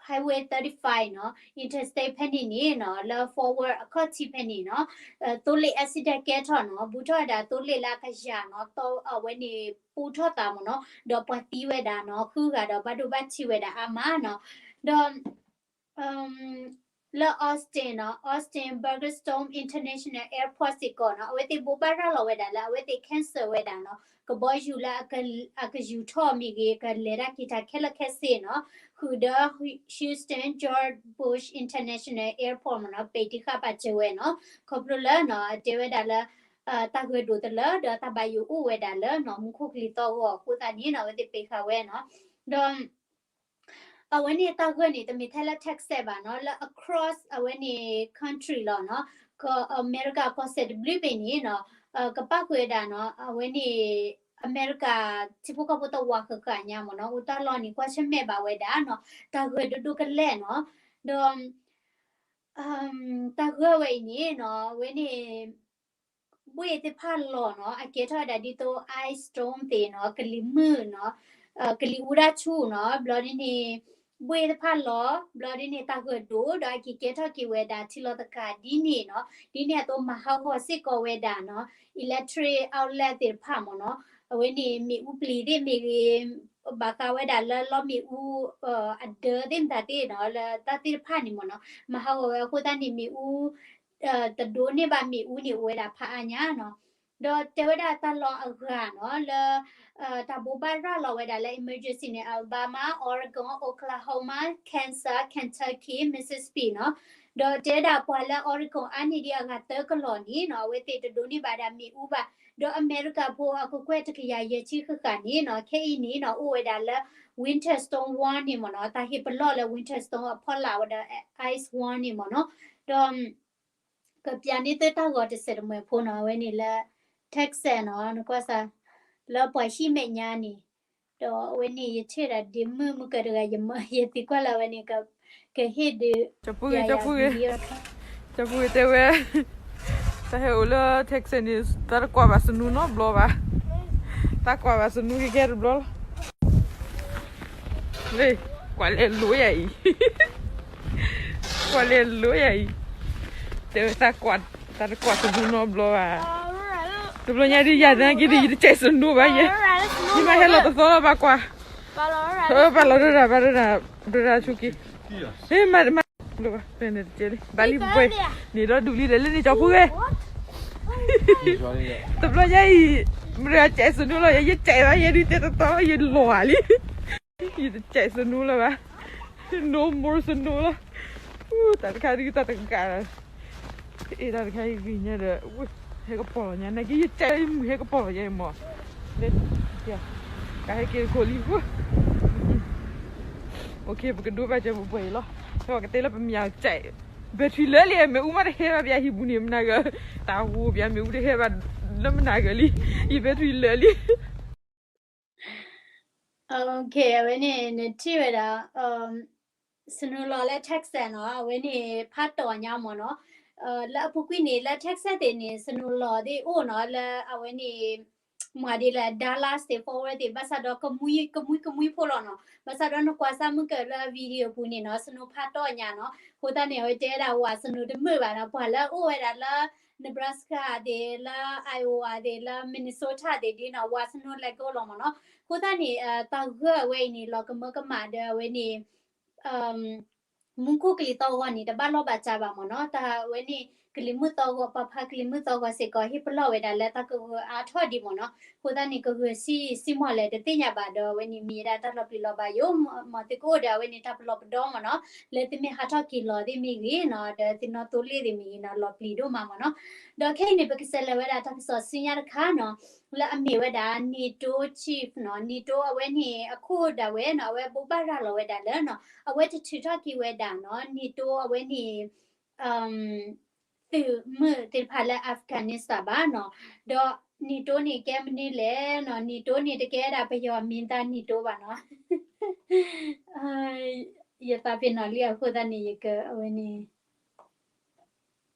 highway thirty-five နီၤ interstate ဖဲန့ၣ်န့ၣ်နီၤ လၢ forward အခီၣ်ထံးဖဲန့ၣ်နီၤ သိလ့ၣ် accident ကဲထီၣ်နီၤ ဘူးထီၣ်ဝဲဒၣ်သိလ့ၣ်လၢအကယၤနီၤ အဝဲန့ၣ်ပူထီၣ်သးမ့ၢ်နီၤ ဒီးပှၤသံဝဲဒၣ်နီၤ ဃုဂၤဒီးဘၣ်ဒိဘၣ်ထံးဝဲဒၣ်အါမးနီၤ ဒီး လၢ Austin နီၤ Austin Bergstrom International Airport စ့ၢ်ကီးနီၤ အဝဲသ့ၣ်ဘိးဘၣ်ရၤလီၤဝဲဒၣ်လၢ အဝဲသ့ၣ် cancel ဝဲဒၣ်နီၤ ကဘီယူၤလၢအကယူၤထီၣ်မ့ၢ်ဂ့ၤ ကလဲၤတၢ်က့ၤတၢ်ခဲလၢာ်ခဲဆ့နီၤ ဃုာ်ဒီး Houston George Bush International Airport မ့ၢ်နီၤ ပံးတံဃာ်ပာ်စၢၤဝဲနီၤ ခီဖျိလၢနီၤ အတဲဝဲဒၣ်လၢ တၢ်ဂၢၢ်ဒိၣ်တလၢ ဒီးတၢ်ဘၣ်ယိၣ်အိၣ်ဝဲဒၣ်လၢနီၤ မူခိၣ်ကလံၤသီၣ်ဂီၤအဃိသတးန့ၣ်နီၤ အဝဲသ့ၣ်ပံးဃာ်ဝဲနီၤ ဒီး အဝဲန့ၣ်တၢ်ဂၢၢ်န့ၣ် တမ့ၢ်ထဲလၢ Texas ဘၣ်နီၤ လၢ across အဝဲန့ၣ် country လီၤနီၤ က အမဲရကၤကီၢ်စဲၣ်တဘျုးဘ့ၣ်န့ၣ်နီၤ ကပၣ်ဃုာ်ဝဲဒၣ်နီၤ အဝဲန့ၣ် အမဲရကၤ ထံဖိကီၢ်ဖိတဝးဃၣ်ဃၣ်ညါမ့ၢ်နီၤ အိၣ်တၢ်လီၢ်န့ၣ် ကွၢ်ဆၢၣ်မဲာ်ဘၣ်ဝဲဒၣ်နီၤ တၢ်ဂၢၢ်ဒိၣ်ဒိၣ်ကလဲာ်နီၤ ဒီး တၢ်ဂၢၢ်ဝဲအံၤန့ၣ်နီၤ အဝဲန့ၣ် ဘှ့ၣ်သ့ၣ်တဖၣ်လီၤနီၤ အကဲထီၣ်ဝဲဒၣ်ဒ်သိး ice storm သ့ၣ်နီၤ ကလံၤမုၢ်နီၤ ကလံၤအူဒၣ်ဆူၣ်နီၤ ဘျီဒ်န့ၣ် ဘှ့ၣ်သ့ၣ်တဖၣ်လီၤ ဘျီဒ်န့ၣ် တၢ်ဂၢၢ်ဒိၣ် ဒီးအက့ၤကဲထီၣ်က့ၤဝဲဒၣ်ထံလီၤသကၤဒ်န့ၣ်နီၤ ဒ်န့ၣ်အသိးမၤဟးဂီၤစ့ၢ်ကီးဝဲဒၣ်နီၤ electric outlet သ့ၣ်တဖၣ်မ့ၢ်နီၤ အဝဲန့ၣ်မ့ၣ်အူပျံၤသ့ၣ်မ့ၢ်ဂ့ၤ ဘၣ်ဃးဝဲဒၣ်လၢလီမ့ၣ်အူ အဒၢသ့ၣ်မတၤသ့ၣ်နီၤ လၢတၢ်သ့ၣ်တဖၣ်န့ၣ်မ့ၢ်နီၤ မၤဟးဂီၤဝဲအဃိသတးန့ၣ် မ့ၣ်အူ တဒိးန့ၢ်ဘၣ်မ့ၣ်အူန့ၣ် အိၣ်ဝဲဒၣ်ဖးအါညါနီၤ ဒီးတဲဝဲဒၣ်တၢ်လီၢ်အဂၤနီၤ လၢ တၢ်ဘိးဘၣ်ရၤလီၤဝဲဒၣ်လၢ emergency န့ၣ် Alabama, Oregon, Oklahoma, Kansas, Kentucky, Mississippi နီၤ ဒီးတဲဝဲဒၣ်ပှၤလၢ Oregon အါန့ၢ်ဒံးအဂၤသၢကလီၢ်န့ၣ်နီၤ အဝဲသ့ၣ်တဒိးန့ၢ်ဘၣ်ဒၣ်မ့ၣ်အူဘၣ် ဒီးအမဲရကၤဖိအကကွဲၢ်တကယၤယဲၢ်ဆံဃၣ်ဃၣ်န့ၣ်နီၤ ခဲအံၤန့ၣ်နီၤ အိၣ်ဝဲဒၣ်လၢ winter storm warning မ့ၢ်နီၤ တၢ်ဟ့ၣ်ပလီၢ်လၢ winter storm အဖီလာ်ဝဲဒီး ice warning မ့ၢ်နီၤ ဒီး ကပျးန့ၢ်သုတၢ်ဂီၤတစဲးတမှဲၤဖိနီၤ အဝဲန့ၣ်လၢ Texas နီၤ နကွၢ်စၢ် လၢပှၤဟံၣ်မဲာ်ညါန့ၣ် ဒီးအဝဲန့ၣ် ယထံၣ်ဒၣ်ဒ့မုၣ်မုၢ်ကတဂၤ ယမၢယသံကွၢ်လၢအဝဲန့ၣ် ကဟ့ၣ်ဒုး ကၠီပူဂ့ၤ ကၠီပူဂ့ၤ ကၠီပူဂ့ၤတဲဝဲ တၢ်ဟဲအိၣ်လၢ Texas န့ၣ် တၢ်တကွၢ်ဘၣ်စနူနီတဘျီဘၣ် တၢ်ကွၢ်ဘၣ်စနူကဲကဲတဘျီလီၤ လၢ ကွၢ်လဲၤလိယၤအံၤ ကွၢ်လဲၤလိယၤအံၤ တဲဝဲ တၢ်တကွၢ်စနူနီတဘျီဘၣ် တဘျီညါဒ်ယၤသနာ်က့ဒီး ယတစဲးစနူဘၣ်ယဲ ယမ့ၢ်ဟဲလီၤတသီလီၤဘၣ်ကွၢ် ဘၣ်လီၤဒိဒၣ် ဘၣ်ဒိဒၣ် ဒိဒၣ်ဆူက့ မ့ၢ်မ့ၢ် ဘၣ်လံပှဲၤန့ၣ်တကဲလံ ဘၣ်လံပှဲၤ န့ၣ်ဒီးဒူလံဒီးလၢန့ၣ်ကၠီဖိဂ့ၤ တဘျီညါအံၤ မတၤစဲးစနူလီၤ ယဲယစဲးဘၣ်ယဲဒုးတဲတသီ ယလီၤလံ ယတစဲးစနူလၢၤဘၣ် no more snow လီၤ တၢ်တခါဒုးတၢ်တကး အ့ၣ် တၢ်တခါအံၤဂ့ၤညါဒီး ဟဲကပီၤလီၤညါ နာ်က့ယစဲးမုၢ်ဟဲကပီၤလီၤညါအံၤမး လၢ ကဟဲက့ၤတခိၣ်လံ OK ပကဒိဘၣ်စၢၤပပှဲၤအံၤလီၤ ဖဲပှၤကတဲလၢပမ့ၢ်အစဲး batteryလၢာ်လံ မ့ၣ်အူမးတဟဲဘၣ် ပဟံၣ်ပူၤန့ၣ် မနၤဂၤ တၢ်ဟူပမ့ၣ်အူတဟဲဘၣ် လၢမနၤဂၤလံ ယ battery လၢာ်လံ OK အဝဲန့ၣ် နထံၣ်ဝဲဒၣ် စနူလီၤလၢ Texas နီၤ အဝဲန့ၣ် ဖးတီၢ်ညါမ့ၢ်နီၤ လၢအပူၤကွံာ်န့ၣ် လၢ Texas သ့ၣ်န့ၣ် စနူလီၤသ့ၣ်အိၣ်နီၤ လၢအဝဲန့ၣ် မ့ၢ်ဒ်လဲၣ် Dallas သ့ၣ် Fort Worth သ့ၣ် ဘၣ်ဆၣ်ဒီးကမှံကမှံကမှံဖိလီၤနီၤ ဘၣ်ဆၣ်ဒီးနကွၢ်စၢ်မုၢ်ကၢၢ်လၢ video ပူၤန့ၣ်နီၤ စနူဖးတီၢ်ညါနီၤ အဃိသတးန့ၣ် အဝဲတဲဒၣ်ဝးစနူတမုာ်ဘၣ်နီၤ ပှၤလၢအိၣ်ဝဲဒၣ်လၢ Nebraska သ့ၣ် လၢ Iowa သ့ၣ် လၢ Minnesota သ့ၣ်ဒ်နီၤ ဝးစနူလဲၤကအိၣ်လီၤမ့ၢ်နီၤ အဃိသတးန့ၣ် တၢ်ဂၢၢ်အဝဲအံၤန့ၣ် လီၤကမၢကမၣ်ဒီးအဝဲန့ၣ် မူခိၣ်ကလံၤသီၣ်ဂီၤန့ၣ် တဘၣ်လီၢ်ဘၣ်စးဘၣ်မ့ၢ်နီၤ တၢ်ဝဲန့ၣ် ကလံၤမုၢ်သီၣ်ဂီၤ ပှၤဖးကလံၤမုၢ်သီၣ်ဂီၤစ့ၢ်ကီး ဟ့ၣ်ပလီၢ်ဝဲဒၣ်လၢတၢ်ကဂၢၢ်အါထီၣ်ဒံးမ့ၢ်နီၤ အဃိသတးန့ၣ် ကဂၢၢ်ဆံဆံမီၢ်လဲၣ်တသ့ၣ်ညါဘၣ်ဒီး အဝဲန့ၣ်မ့ၢ်ဝဲဒၣ်တၢ်လီၤပျံၤလီၤဘၣ်ယိၣ် မ်သုကအိၣ်ဒီးအဝဲန့ၣ်တၢ်ပလီၢ်ပဒီမ့ၢ်နီၤ လၢသုမ့ၢ်ဟးထီၣ်က့ၤလီၤသ့ၣ်မ့ၢ်ဂ့ၤနီၤ ဒီးသုနီၣ်သိလ့ၣ်သ့ၣ်မ့ၢ်ဂ့ၤနီၤ လီၤပျံၤဒိၣ်မးမ့ၢ်နီၤ ဒီးခဲအံၤန့ၣ် ပကစးလဲၤဝဲဒၣ်တၢ်ကစီၣ်ဆူညါတခါနီၤ လၢအမ့ၢ်ဝဲဒၣ် NATO chief နီၤ NATO အဝဲန့ၣ် အခိၣ်ဒၣ်ဝဲနီၤ အဝဲဘိးဘၣ်ရၤလီၤဝဲဒၣ်လၢနီၤ အဝဲတထုးထီၣ်က့ၤဝဲဒၣ်နီၤ NATO အဝဲန့ၣ် သုးမုၢ်သ့ၣ်တဖၣ်လၢ Afghanistan ဘၣ်နီၤ ဒီး NATO န့ၣ်ကဲမနုၤလဲၣ်နီၤ NATO န့ၣ်တကဲဒၣ်ပယီၤမံၤတၢ် NATO ဘၣ်နီၤ ယသးပ့ၤနီၣ်လံအဃိသတးန့ၣ် ယက အဝဲန့ၣ်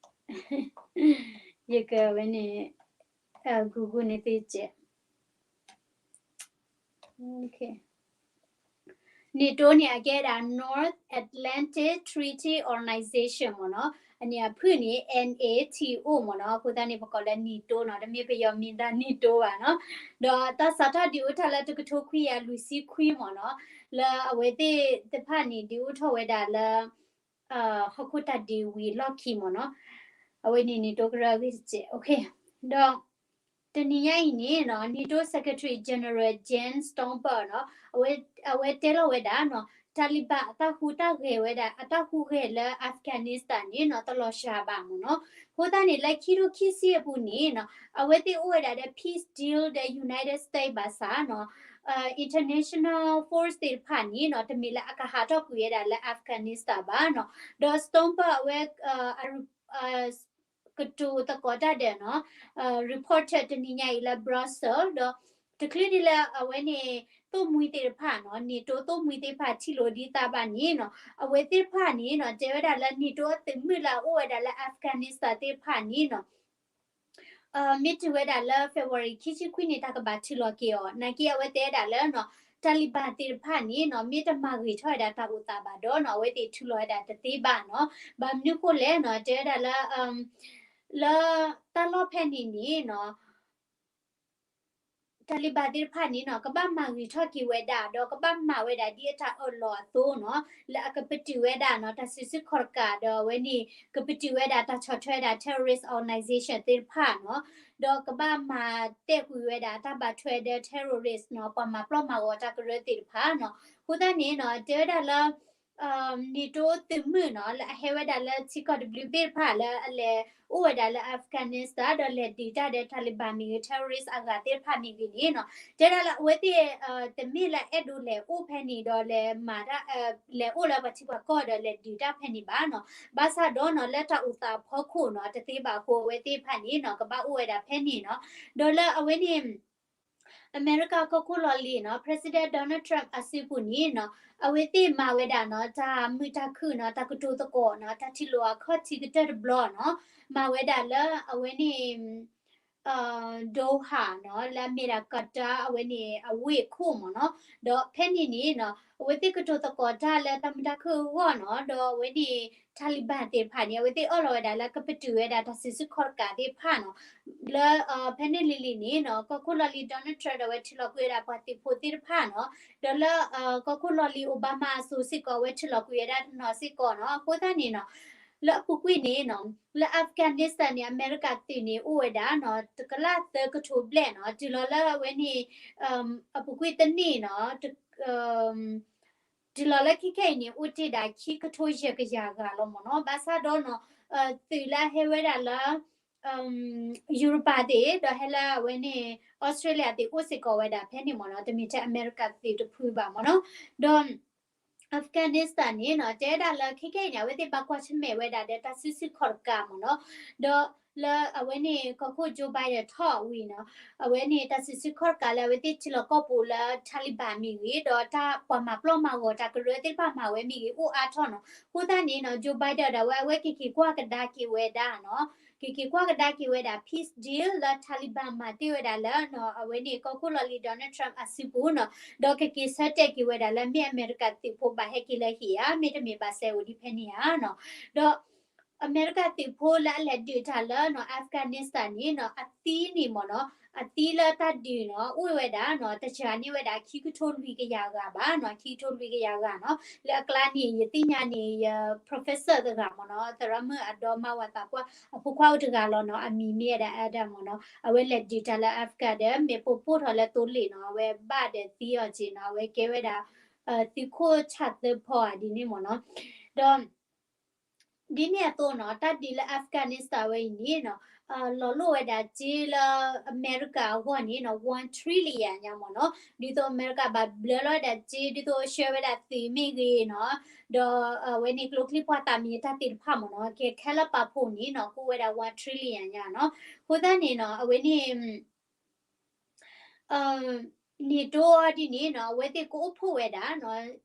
ယကဝဲန့ၣ် Google န့ၣ်သ့စဲး NATO န့ၣ် အကဲဒၣ် North Atlantic Treaty Organization မ့ၢ်နီၤ, အန့ၣ်အဖုၣ်န့ၣ် NATO မ့ၢ်နီၤ, အဃိသတးန့ၣ် ပကိးလၢ NATO နီၤ, တမ့ၢ်ပယီၤမံၤတၢ် NATO ဘၣ်နီၤ. ဒီးတၢ်စးထီၣ်ဒုးအိၣ်ထီၣ်လၢတကထိခွံကယၤလွံၢ်ဆံခွံမ့ၢ်နီၤ, လၢအဝဲသ့ၣ်တဖၣ်န့ၣ် ဒုးအိၣ်ထီၣ်ဝဲဒၣ်လၢ ဟီၣ်ခိၣ်တၢ်ဒုးဝံၤအလီၢ်ခံမ့ၢ်နီၤ, အဝဲန့ၣ် NATO ကရၢအဂ့ၢ်တစဲး, ဒီး တနံၤညါအံၤန့ၣ်နီၤ NATO Secretary General Jens Stoltenberg နီၤ, အဝဲတဲလီၤဝဲဒၣ်နီၤ Taliban အတၢ်ဟူးတၢ်ဂဲၤဝဲဒၣ် အတၢ်ဟူးဂဲၤလၢ Afghanistan န့ၣ်နီၤ တလီၤစှၤဘၣ်မ့ၢ်နီၤ. အဃိသတးန့ၣ် လၢခံထိခံဆံအပူၤန့ၣ်နီၤ အဝဲသ့ၣ်အိၣ်ဝဲဒၣ်ဒီး peace deal ဒီး United States ဘၣ်ဆၣ်နီၤ international force သ့ၣ်တဖၣ်န့ၣ်နီၤ တမ့ၢ်လၢအကဟးထီၣ်ကွံာ်ဝဲဒၣ်လၢ Afghanistan ဘၣ်နီၤ. ဒီး Stoltenberg အဝဲ ကတိၤသကိးတၢ်ဒီးနီၤ reporter တနံၤညါအံၤလၢ Brussels ဒီး တချုးဒ်လၢအဝဲန့ၣ် သိၣ်မှံသ့ၣ်တဖၣ်နီၤ NATO သိၣ်မှံသ့ၣ်တဖၣ်ထံၣ်လိာ်ဒ်သးဘၣ်န့ၣ်နီၤ အဝဲသ့ၣ်တဖၣ်န့ၣ်နီၤ တဲဝဲဒၣ်လၢ NATO အသုးမုၢ်လၢအအိၣ်ဝဲဒၣ်လၢ Afghanistan သ့ၣ်တဖၣ်န့ၣ်နီၤ မ့ၢ်တုၤဝဲဒၣ်လၢ February ခံဆံခွံန့ၣ် တၢ်ကဘၣ်ထုးလီၤက့ၤအီၤ နာ်က့အဝဲတဲဝဲဒၣ်လၢနီၤ Taliban သ့ၣ်တဖၣ်န့ၣ်နီၤ မ့ၢ်တမၤဂ့ၤထီၣ်ဝဲဒၣ်တၢ်အိၣ်သးဘၣ်ဒီးနီၤ အဝဲသ့ၣ်ထုးလီၤဝဲဒၣ်တသ့ဘၣ်နီၤ. ဘၣ်မနုၤဃိလဲၣ်နီၤ တဲဝဲဒၣ်လၢ လၢတၢ်လီၢ်ဖဲန့ၣ်န့ၣ်နီၤ Taliban သ့ၣ်တဖၣ်န့ၣ်နီၤ ကဘၣ်မၤဂ့ၤထီၣ်က့ၤဝဲဒၣ် ဒီးကဘၣ်မၤဝဲဒၣ်ဒ်အတၢ်အၢၣ်လီၤအသိးနီၤ လၢအကပတုာ်ဝဲဒၣ်နီၤ တၢ်စုဆူၣ်ခီၣ်တကးဒီးအဝဲန့ၣ် ကပတုာ်ဝဲဒၣ်တၢ်ဆီၣ်ထွဲဝဲဒၣ် terrorist organization သ့ၣ်တဖၣ်နီၤ ဒီးကဘၣ်မၤတဲာ်ကွံာ်ဝဲဒၣ်တၢ်ဘၣ်ထွဲဒီး terrorist နီၤ ပှၤမၤပျီၣ်မၤဂီၤတၢ်ကရၢသ့ၣ်တဖၣ်နီၤ. အဃိသတးန့ၣ်နီၤ တဲဝဲဒၣ်လၢ NATO သုးမုၢ်နီၤ လၢအဟဲဝဲဒၣ်လၢထံကီၢ်တဘျုးသ့ၣ်တဖၣ်လၢအလဲၤအိၣ်ဝဲဒၣ်လၢ Afghanistan ဒီးလဲၤဒုးတၢ်ဒီး Taliban မ့ၢ်ဂ့ၤ terrorist အဂၤသ့ၣ်တဖၣ်မ့ၢ်ဂ့ၤန့ၣ်နီၤ တဲဒၣ်လၢအဝဲသ့ၣ် တမ့ၢ်လၢအဲၣ်ဒိးလဲၤအိၣ်ဖဲန့ၣ်ဒီးလဲၤမၤတၢ် လဲၤအိၣ်လၢပှၤထံပှၤကီၢ်ဒီးလဲၤဒုးတၢ်ဖဲန့ၣ်ဘၣ်နီၤ. ဘၣ်ဆၣ်ဒီးနီၤ လၢတၢ်အိၣ်သးအဖီခိၣ်နီၤ တသ့ဘၣ်အဃိ အဝဲသ့ၣ်တဖၣ်န့ၣ်နီၤ ကဘၣ်အိၣ်ဝဲဒၣ်ဖဲန့ၣ်နီၤ. ဒီးလၢအဝဲန့ၣ် အမဲရကၤကီၢ်ခိၣ်လီၢ်လံၤနီၤ President Donald Trump အစုပူၤန့ၣ်နီၤ အဝဲသ့ၣ်မၤဝဲဒၣ်နီၤ တၢ်မုာ်တၢ်ခုၣ်နီၤ တၢ်ကတိၤသကိးနီၤ တၢ်ထံၣ်လိာ်အခီၣ်ထံးကတၢၢ်တဘျီနီၤ မၤဝဲဒၣ်လၢအဝဲန့ၣ် Doha နီၤ လၢအမ့ၢ်ဒၣ် Qatar အဝဲန့ၣ် အဝ့ၢ်ခိၣ်မ့ၢ်နီၤ. ဒီးဖဲန့ၣ်န့ၣ်နီၤ အဝဲသ့ၣ်ကတိၤသကိးတၢ်လၢတၢ်မုာ်တၢ်ခုၣ်အဂီၢ်နီၤ ဒီးအဝဲန့ၣ် Taliban သ့ၣ်တဖၣ်န့ၣ် အဝဲသ့ၣ်အၢၣ်လီၤဝဲဒၣ်လၢကပတုာ်ဝဲဒၣ်တၢ်စုဆူၣ်ခီၣ်တကးသ့ၣ်တဖၣ်နီၤ လၢ ဖဲန့ၣ်လံၤလံၤန့ၣ်နီၤ ကီၢ်ခိၣ်လီၢ်လံၤ Donald Trump ဒီးအဝဲထုးလီၤကွံာ်ဝဲဒၣ်ပှၤသုးဖိသ့ၣ်တဖၣ်နီၤ ဒီးလၢ ကီၢ်ခိၣ်လီၢ်လံၤ Obama အစိၤစ့ၢ်ကီး အဝဲထုးလီၤကွံာ်ဝဲဒၣ်တနီၤစ့ၢ်ကီးနီၤ. အဃိသတးန့ၣ်နီၤ လၢအပူၤကွံာ်န့ၣ်နီၤ လၢ Afghanistan န့ၣ် အမဲရကၤသုးန့ၣ် အိၣ်ဝဲဒၣ်နီၤ တကလးသၢကထိဘျဲၣ်နီၤ တုၤလီၤလၢအဝဲန့ၣ် အပူၤကွံာ်တနံၣ်နီၤ တုၤလီၤလၢခဲခဲအံၤန့ၣ် အိၣ်တ့ၢ်ဒၣ်ခံကထိယဲၢ်ကယၤဂၤလီၤမ့ၢ်နီၤ. ဘၣ်ဆၣ်ဒီးနီၤ သုးလၢအဟဲဝဲဒၣ်လၢ ယူရပၤသ့ၣ် ဒီးဟဲလၢအဝဲန့ၣ် Australia သ့ၣ်အိၣ်စ့ၢ်ကီးဝဲဒၣ်ဖဲန့ၣ်မ့ၢ်နီၤ, တမ့ၢ်ထဲအမဲရကၤသုးတဖုဘၣ်မ့ၢ်နီၤ. ဒီး Afghanistan န့ၣ်နီၤ တဲဝဲဒၣ်လၢခဲခဲအံၤန့ၣ် အဝဲသ့ၣ်ဘၣ်ကွၢ်ဆၢၣ်မဲာ်ဝဲဒၣ်ဒီးတၢ်စုဆူၣ်ခီၣ်တကးမ့ၢ်နီၤ. ဒီးလၢအဝဲန့ၣ် ကီၢ်ခိၣ် Joe Biden ထီၣ်ဝံၤနီၤ အဝဲန့ၣ် တၢ်စုဆူၣ်ခီၣ်တကးလၢအဝဲသ့ၣ်ထံလီၢ်ကီၢ်ပူၤလၢ Taliban မ့ၢ်ဂ့ၤ ဒီးတၢ်ပှၤမၤပျီၢ်မၤဂီၤတၢ်ကရၢသ့ၣ်တဖၣ်မၤဝဲမ့ၢ်ဂ့ၤ အိၣ်အါထီၣ်နီၤ. အဃိသတးန့ၣ်နီၤ Joe Biden ဒီးအဝဲ အဝဲက့ၤက့ၤကွၢ်ကဒါက့ၤဝဲဒၣ်နီၤ က့ၤက့ၤကွၢ်ကဒါက့ၤဝဲဒၣ် peace deal လၢ Taliban မၤတ့ၢ်ဝဲဒၣ်လၢ အဝဲန့ၣ် ကီၢ်ခိၣ်လီၢ်လံၤ Donald Trump အစုပူၤနီၤ. ဒီးကက့ၤဆၢတဲာ်က့ၤဝဲဒၣ်လၢ မ့ၢ်အမဲရကၤသုးဖိဘၣ်ဟဲက့ၤလၢဟံၣ်ဧါ, မ့တမ့ၢ်ဘၣ်စဲးအိၣ်ဒံးဖဲန့ၣ်ဧါနီၤ. ဒီး အမဲရကၤသုးဖိလၢအလဲၤဒုးတၢ်လၢနီၤ Afghanistan န့ၣ်နီၤ အသံန့ၣ်မ့ၢ်နီၤ အသံလၢတၢ်ဒုးနီၤ အိၣ်ဝဲဒၣ်နီၤ တစှၤန့ၢ်ဝဲဒၣ်ခံကထိလွံၢ်ကယၤဂၤဘၣ်နီၤ, ခံကထိလွံၢ်ကယၤဂၤနီၤ. လၢအကျါန့ၣ် ယသ့ၣ်ညါန့ၣ် ယ professor တဂၤမ့ၢ်နီၤ သရၣ်မုၣ်အဒီမါဝၤသးပှၢ် အဖိခွါအိၣ်တဂၤလီၤနီၤ, အမံၤမ့ၢ်ဝဲဒၣ် Adam မ့ၢ်နီၤ. အဝဲလဲၤဒုးတၢ်လၢ Afghan ဒီး မ့ၢ်ပိာ်ပိာ်ထီၣ်လၢသိလ့ၣ်နီၤ, အဝဲဘၣ်ဒီးသံအီၤက့ၤနီၤ, အဝဲကဲဝဲဒၣ် သုးခိၣ်ဆၣ်သၢဖီဧါဒ်န့ၣ်မ့ၢ်နီၤ. ဒီး ဒ်န့ၣ်အသိးနီၤ တၢ်ဒုးလၢ Afghanistan ဝဲအံၤန့ၣ်နီၤ လီၤလိာ်ဝဲဒၣ်စ့လၢအမဲရကၤအဂီၢ်န့ၣ်နီၤ one trillion ညါမ့ၢ်နီၤ. ဒ်သိးအမဲရကၤဘၣ်ဘျၢလီၤဝဲဒၣ်စ့ ဒ်သိးဆှၢဝဲဒၣ်သုးမ့ၢ်ဂ့ၤနီၤ, ဒီးအဝဲန့ၣ်ကျိချံမျိာ်သၣ်မ့ၢ်တၢ်သ့ၣ်တဖၣ်မ့ၢ်နီၤ ကဲခဲလၢာ်ပာ်ဖှိၣ်န့ၣ်နီၤ ကအိၣ်ဝဲဒၣ် one trillion ညါနီၤ. အဃိသတးန့ၣ်နီၤ အဝဲန့ၣ် NATO ဒ်န့ၣ်နီၤ အဝဲသ့ၣ်ကအိၣ်ဖှိၣ်ဝဲဒၣ်,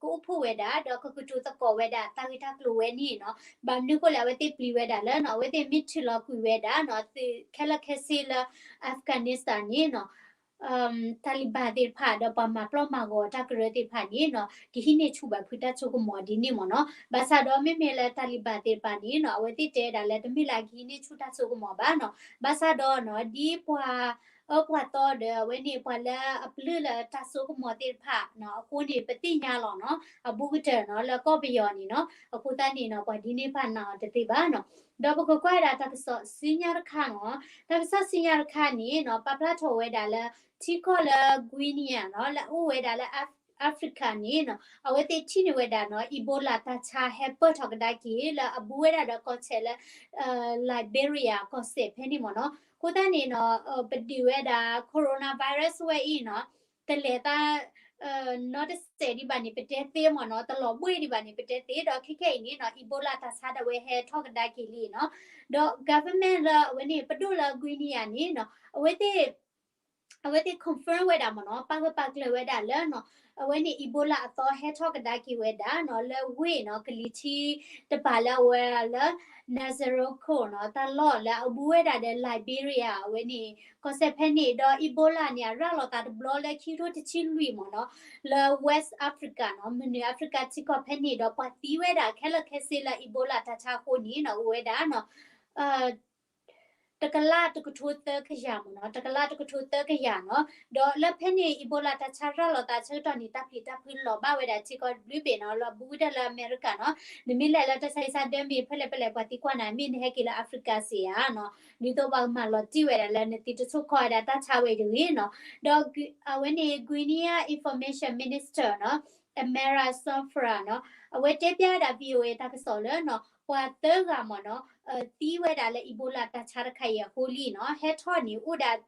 ကအိၣ်ဖှိၣ်ဝဲဒၣ် ဒီးကကတိၤသကိးဝဲဒၣ်တၢ်ဂ့ၢ်တၢ်ကျိၤဝဲန့ၣ်နီၤ. ဘၣ်မနုၤအဃိလဲၣ် အဝဲသ့ၣ်ပျံၤဝဲဒၣ်လၢနီၤ အဝဲသ့ၣ်မ့ၢ်ထုးလီၤကွံာ်ဝဲဒၣ်နီၤ သုးခဲလၢာ်ခဲဆ့လၢ Afghanistan န့ၣ်နီၤ Taliban သ့ၣ်တဖၣ် ဒီးပှၤမၤပျီၣ်မၤဂီၤတၢ်ကရၢသ့ၣ်တဖၣ်န့ၣ်နီၤ ကဟံးန့ၢ်ဆူၣ်ဘၣ်ဖုးတၢ်ဆိကမိၣ်ဒ်န့ၣ်မ့ၢ်နီၤ. ဘၣ်ဆၣ်ဒီးမ့မ့ၢ်လၢ Taliban သ့ၣ်တဖၣ်န့ၣ်နီၤ အဝဲသ့ၣ်တဲဒၣ်လၢတမ့ၢ်လၢအကဟံးန့ၢ်ဆူၣ်တၢ်ဆိကမိၣ်ဘၣ်နီၤ. ဘၣ်ဆၣ်ဒီးနီၤ ဒ်ပှၤအၢပှၤသီဒီး အဝဲန့ၣ်ပှၤလၢအပျုၢ်လၢတၢ်ဆိကမိၣ်သ့ၣ်တဖၣ်နီၤ အဃိန့ၣ် ပသ့ၣ်ညါလီၤနီၤ အဘူးကတၢၢ်နီၤ လၢကီၢ်ပယီၤန့ၣ်နီၤ. အဃိသတးန့ၣ်နီၤ ပှၤဒ်န့ၣ်တဖၣ်နာ်အီၤတသ့ဘၣ်နီၤ. ဒီးပကကွၢ်ဝဲဒၣ်တၢ်ကစီၣ်ဆူညါတခါနီၤ, တၢ်ကစီၣ်ဆူညါတခါန့ၣ်နီၤ ပာ်ဖျါထီၣ်ဝဲဒၣ်လၢ ထံကီၢ်လၢ Guinea နီၤ လၢအအိၣ်ဝဲဒၣ်လၢ Africa န့ၣ်နီၤ အဝဲသ့ၣ်ထံၣ်န့ၢ်ဝဲဒၣ်နီၤ Ebola တၢ်ဆါဟဲပၢၢ်ထီၣ်ကဒါက့ၤ လၢအဘူးဝဲဒၣ်ဒီးကီၢ်ဆဲးလၢ Liberia ကီၢ်စဲၣ်ဖဲန့ၣ်မ့ၢ်နီၤ. အဃိသတးန့ၣ်နီၤ ပဒုးဝဲဒၣ် coronavirus ဝဲအံၤနီၤ တလဲၤသး နီတစဲးဒံးဘၣ်န့ၣ် ပတဲသ့မ့ၢ်နီၤ, တလီၤဘှ့ၣ်ဒံးဘၣ်န့ၣ် ပတဲသ့, ဒီးခဲခဲအံၤန့ၣ်နီၤ Ebola တၢ်ဆါဒၣ်ဝဲဟဲထီၣ်ကဒါက့ၤလံနီၤ, ဒီး government လၢအဝဲန့ၣ် ပဒိၣ်လၢ Guinea န့ၣ်နီၤ အဝဲသ့ၣ် အဝဲသ့ၣ် confirm ဝဲဒၣ်မ့ၢ်နီၤ, ပာ်ဂၢၢ်ပာ်ကျၢၤဝဲဒၣ်လၢနီၤ အဝဲန့ၣ် Ebola အသီဟဲထီၣ်ကဒါက့ၤဝဲဒၣ်နီၤ လၢဝ့ၢ်နီၤ ကလံၤထံးတပၤလၢအဝဲလၢ Nazaroko နီၤ တၢ်လီၢ်လၢအဘူးဝဲဒၣ်ဒီး Liberia အဝဲန့ၣ် ကီၢ်စဲၣ်ဖဲန့ၣ်, ဒီး Ebola န့ၣ် အရၤလီၤသးတဘျီလၢခံကထိတဆံလွံၢ်မ့ၢ်နီၤ, လၢ West Africa နီၤ, မနုၤ Africa ထံကီၢ်ဖဲန့ၣ်, ဒီးပှၤသံဝဲဒၣ်ခဲလၢာ်ခဲဆ့လၢ Ebola တၢ်ဆါအဃိန့ၣ်နီၤ အိၣ်ဝဲဒၣ်နီၤ တကလးတကထိသၢကယၤမ့ၢ်နီၤ, တကလးတကထိသၢကယၤနီၤ. ဒီးလၢဖဲန့ၣ် Ebola တၢ်ဆါရၤလီၤသးဆၢကတီၢ်န့ၣ် တၢ်ပျံၤတၢ်ဖုးလီၤဘၣ်ဝဲဒၣ်ထံကီၢ်တဘျုးဘ့ၣ်နီၤ, လၢဘူးကတၢၢ်လၢအမဲရကၤနီၤ. နမ့ၢ်လဲၤလၢတၢ်ဆါဟံၣ်ဆါဒၢမ့ၢ်ဖဲလဲၣ်ဖဲလဲၣ် ပှၤသံကွၢ်နၤ မ့ၢ်နဟဲက့ၤလၢ Africa စ့ၢ်ဧါနီၤ, ဒ်သိးပှၤကမၤလီၤတံၢ်ဝဲဒၣ်လၢနသံတဆိၣ်ခီၣ်ဝဲဒၣ်တၢ်ဆါဝဲအံၤတဂ့ၤနီၤ. ဒီးအဝဲန့ၣ် Guinea Information Minister နီၤ Amara Souffra နီၤ, အဝဲတဲဖျါဝဲဒၣ် VOA တၢ်ကစီၣ်လၢနီၤ ပှၤသၢဂၤမ့ၢ်နီၤ သံဝဲဒၣ်လၢ Ebola တၢ်ဆါတခါအံၤအဃိလံနီၤ, ဟဲထီၣ်န့ၣ်အိၣ်ဒၣ်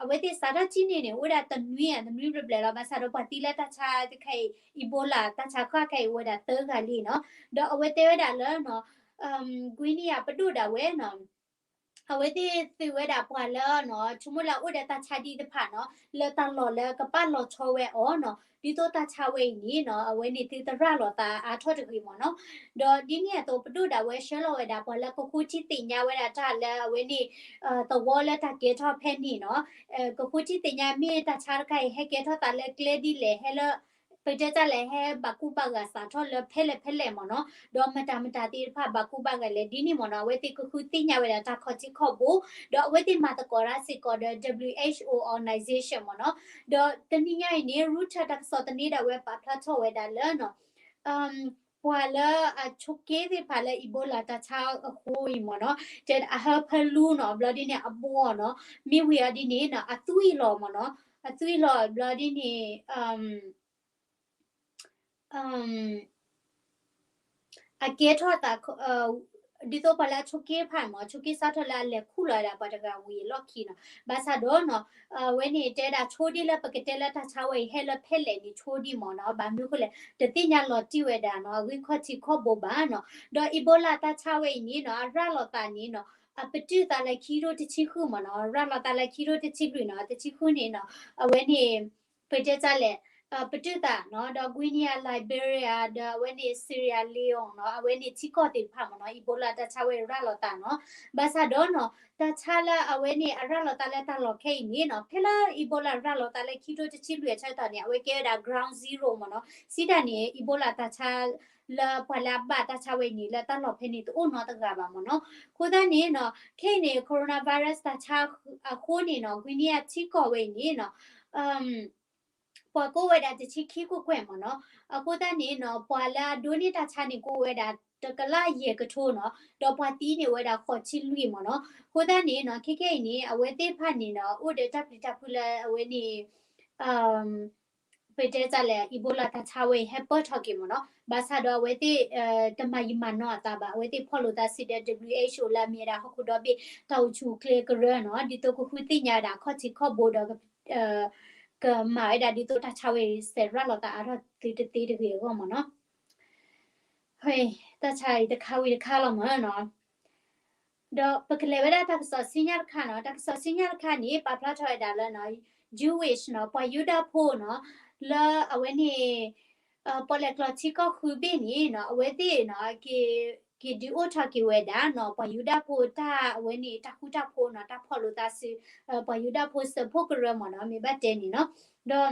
အဝဲသ့ၣ်စးထီၣ်ထံၣ်န့ၢ်န့ၣ် အိၣ်ဒၣ်တနွံဧါ တနွံဘျဲၣ်ဘျဲၣ်လီၤ. ဘၣ်ဆၣ်ဒီးပှၤသံလၢတၢ်ဆါတခါအံၤ Ebola တၢ်ဆါဃၣ်ခါအံၤ အိၣ်ဝဲဒၣ်သၢဂၤလံနီၤ. ဒီးအဝဲတဲဝဲဒၣ်လၢနီၤ Guinea ပဒိၣ်ဒၣ်ဝဲနီၤ အဝဲသ့ၣ်သုးဝဲဒၣ်ပှၤလၢနီၤ ဆိကမိၣ်လၢအအိၣ်ဒီးတၢ်ဆါဒံးတဖၣ်နီၤ လၢတၢ်လီၢ်လၢကပာ်လီၤဆီဝဲအီၤနီၤ, ဒ်သိးတၢ်ဆါဝဲအံၤန့ၣ်နီၤ အဝဲန့ၣ်သုတရၤလီၤသးအါထီၣ်တဂ့ၤမ့ၢ်နီၤ. ဒီးဒ်န့ၣ်အသိး ပဒိၣ်ဒၣ်ဝဲဆှၢလီၤဝဲဒၣ် ပှၤလၢကဃုထံၣ်သ့ၣ်ညါဝဲဒၣ်တၢ်လၢအဝဲန့ၣ် သဝီလၢတၢ်ကဲထီၣ်ဖဲန့ၣ်နီၤ, ကဃုထံၣ်သ့ၣ်ညါမ့ၢ်တၢ်ဆါတခါအံၤ ဟဲကဲထီၣ်သးလၢကျဲဒ်လဲၣ် ဟဲလၢ ပတဲတၢ်လဲၣ်ဟဲဘၣ်ကူဘၣ်ဂာ်စးထီၣ်လၢဖဲလဲၣ်ဖဲလဲၣ်မ့ၢ်နီၤ, ဒီးမတၤမတၤသ့ၣ်တဖၣ်ဘၣ်ကူဘၣ်ဂာ်လဲၣ်ဒ်န့ၣ်မ့ၢ်နီၤ, အဝဲသ့ၣ်ကဃုသ့ၣ်ညါဝဲဒၣ်တၢ်ခီၣ်ထံးခီၣ်ဘိ, ဒီးအဝဲသ့ၣ်မၤသကိးတၢ်စ့ၢ်ကီးဒီး WHO organization မ့ၢ်နီၤ, ဒီးတနံၤညါအံၤန့ၣ် Reuters တၢ်ကစီၣ်သန့ဒၣ်ဝဲပာ်ဖျါထီၣ်ဝဲဒၣ်လၢနီၤ ပှၤလၢအဆိးက့သ့ၣ်တဖၣ်လၢ Ebola တၢ်ဆါအဃိအံၤမ့ၢ်နီၤ, တဲအဟၢဖၢလူနီၤ, ဘျီဒ်န့ၣ်အဘီနီၤ, မ့ၢ်ဝံၤအီၤဒ်န့ၣ်နီၤ အသွံၣ်လီၤမ့ၢ်နီၤ, အသွံၣ်လီၤဘျီဒ်န့ၣ် အကဲထီၣ်သး ဒ်သိးပှၤလၢအဆိးက့တဖၣ်မ့ၢ် ဆိးက့စးထီၣ်လၢအလဲၤခူၣ်လီၤဝဲဒၣ်ပှၤတဂၤဝံၤအလီၢ်ခံနီၤ, ဘၣ်ဆၣ်ဒီးနီၤ အဝဲန့ၣ်တဲဒၣ်ဆိဒ်လၢပကတဲလၢတၢ်ဆါဝဲအံၤ ဟဲလၢဖဲလဲၣ်န့ၣ်ဆိဒ်မ့ၢ်နီၤ, ဘၣ်မနုၤအဃိလဲၣ် တသ့ၣ်ညါလီၤတံၢ်ဝဲဒၣ်နီၤ အဂ့ၢ်ခီၣ်ထံးခီၣ်ဘိဘၣ်နီၤ, ဒီး Ebola တၢ်ဆါဝဲအံၤန့ၣ်နီၤ အရၤလီၤသးန့ၣ်နီၤ အပတုာ်သးလၢခံကထိတဆံဃုမ့ၢ်နီၤ, ရၤလီၤသးလၢခံကထိတဆံလွံၢ်နီၤ, တဆံဃုန့ၣ်နီၤ အဝဲန့ၣ် ပတဲတၢ်လဲၣ် ပတုာ်သးနီၤ, ဒီး Guinea, Liberia ဒီးအဝဲန့ၣ် Sierra Leone နီၤ, အဝဲန့ၣ်ထံကီၢ်သ့ၣ်တဖၣ်မ့ၢ်နီၤ Ebola တၢ်ဆါဝဲရၤလီၤသးနီၤ, ဘၣ်ဆၣ်ဒီးနီၤ တၢ်ဆါလၢအဝဲန့ၣ် အရၤလီၤသးလၢတၢ်လီၢ်ခဲအံၤန့ၣ်နီၤ ဖဲလၢ Ebola ရၤလီၤသးလၢခံကထိတဆံလွံၢ်အဆၢကတီၢ်န့ၣ် အဝဲကဲဝဲဒၣ် ground zero မ့ၢ်နီၤ, စံးတၢ်န့ၣ် Ebola တၢ်ဆါ လၢပှၤလၢအဘၣ်တၢ်ဆါဝဲအံၤန့ၣ် လၢတၢ်လီၢ်ဖဲန့ၣ် တအိၣ်နီတဂၤဘၣ်မ့ၢ်နီၤ, အဃိသတးန့ၣ်နီၤ ခဲအံၤန့ၣ် coronavirus တၢ်ဆါအဃိန့ၣ်နီၤ Guinea ထံကီၢ်ဝဲအံၤန့ၣ်နီၤ ပှၤကိးဝဲဒၣ်တဆံခံခိၣ်ကွဲၢ်မ့ၢ်နီၤ, အဃိသတးန့ၣ်နီၤ ပှၤလၢအဒိးန့ၢ်တၢ်ဆါန့ၣ် ကိးဝဲဒၣ်တကလးယဲၢ်ကထိနီၤ, ဒီးပှၤသံန့ၢ်ဝဲဒၣ်ဃိးဆံလွံၢ်မ့ၢ်နီၤ, အဃိသတးန့ၣ်နီၤ ခဲခဲအံၤန့ၣ် အဝဲသ့ၣ်တဖၣ်န့ၣ်နီၤ အိၣ်ဒီးတၢ်ပျံၤတၢ်ဖုးလၢအဝဲန့ၣ် ပတဲတၢ်လဲၣ် Ebola တၢ်ဆါဝဲအံၤ ဟဲပၢၢ်ထီၣ်က့ၤမ့ၢ်နီၤ, ဘၣ်ဆၣ်ဒီးအဝဲသ့ၣ် တမၤယံာ်မၤနီၢ်အသးဘၣ်, အဝဲသ့ၣ်ဖီၣ်လိာ်သးစံးဒီး WHO လၢအမ့ၢ်ဝဲဒၣ်ဟီၣ်ခိၣ်ဒီဘ့ၣ် တၢ်အိၣ်ဆူၣ်အိၣ်ချ့ကရၢနီၤ, ဒ်သိးကဃုသ့ၣ်ညါဝဲဒၣ်ခီၣ်ထံးခီၣ်ဘိဒီး ကမၤဝဲဒၣ်ဒ်သိးတၢ်ဆါဝဲအံၤ စဲးရၤလီၤသးအါထီၣ်သုတသ့တဂ့ၤအဂီၢ်မ့ၢ်နီၤ. တၢ်ဆါအံၤတခါဝံၤတခါလီၤမ့ၢ်နီၤ. ဒီးပကလဲၤဝဲဒၣ်တၢ်ကစီၣ်ဆူညါတခါနီၤ, တၢ်ကစီၣ်ဆူညါတခါန့ၣ် ပာ်ဖျါထီၣ်ဝဲဒၣ်လၢနီၤ Jewish နီၤ ပှၤယူဒၤဖိနီၤ လၢအဝဲန့ၣ် ပီၣ်လဲၣ်ကျိာ်ထံကီၢ်ဃုဘ့ၣ်န့ၣ်နီၤ အဝဲသ့ၣ်နီၤ က့ၤဒုးအိၣ်ထီၣ်က့ၤဝဲဒၣ်နီၤ ပှၤယူဒၤဖိတၢ်အဝဲန့ၣ် တၢ်ဃူတၢ်ဖိးနီၤ တၢ်ဖီၣ်လိာ်သးစု ပှၤယူဒၤဖိစၢဖှိၣ်ကရၢမ့ၢ်နီၤ မ့ၢ်ဘၣ်တဲန့ၣ်နီၤ ဒီး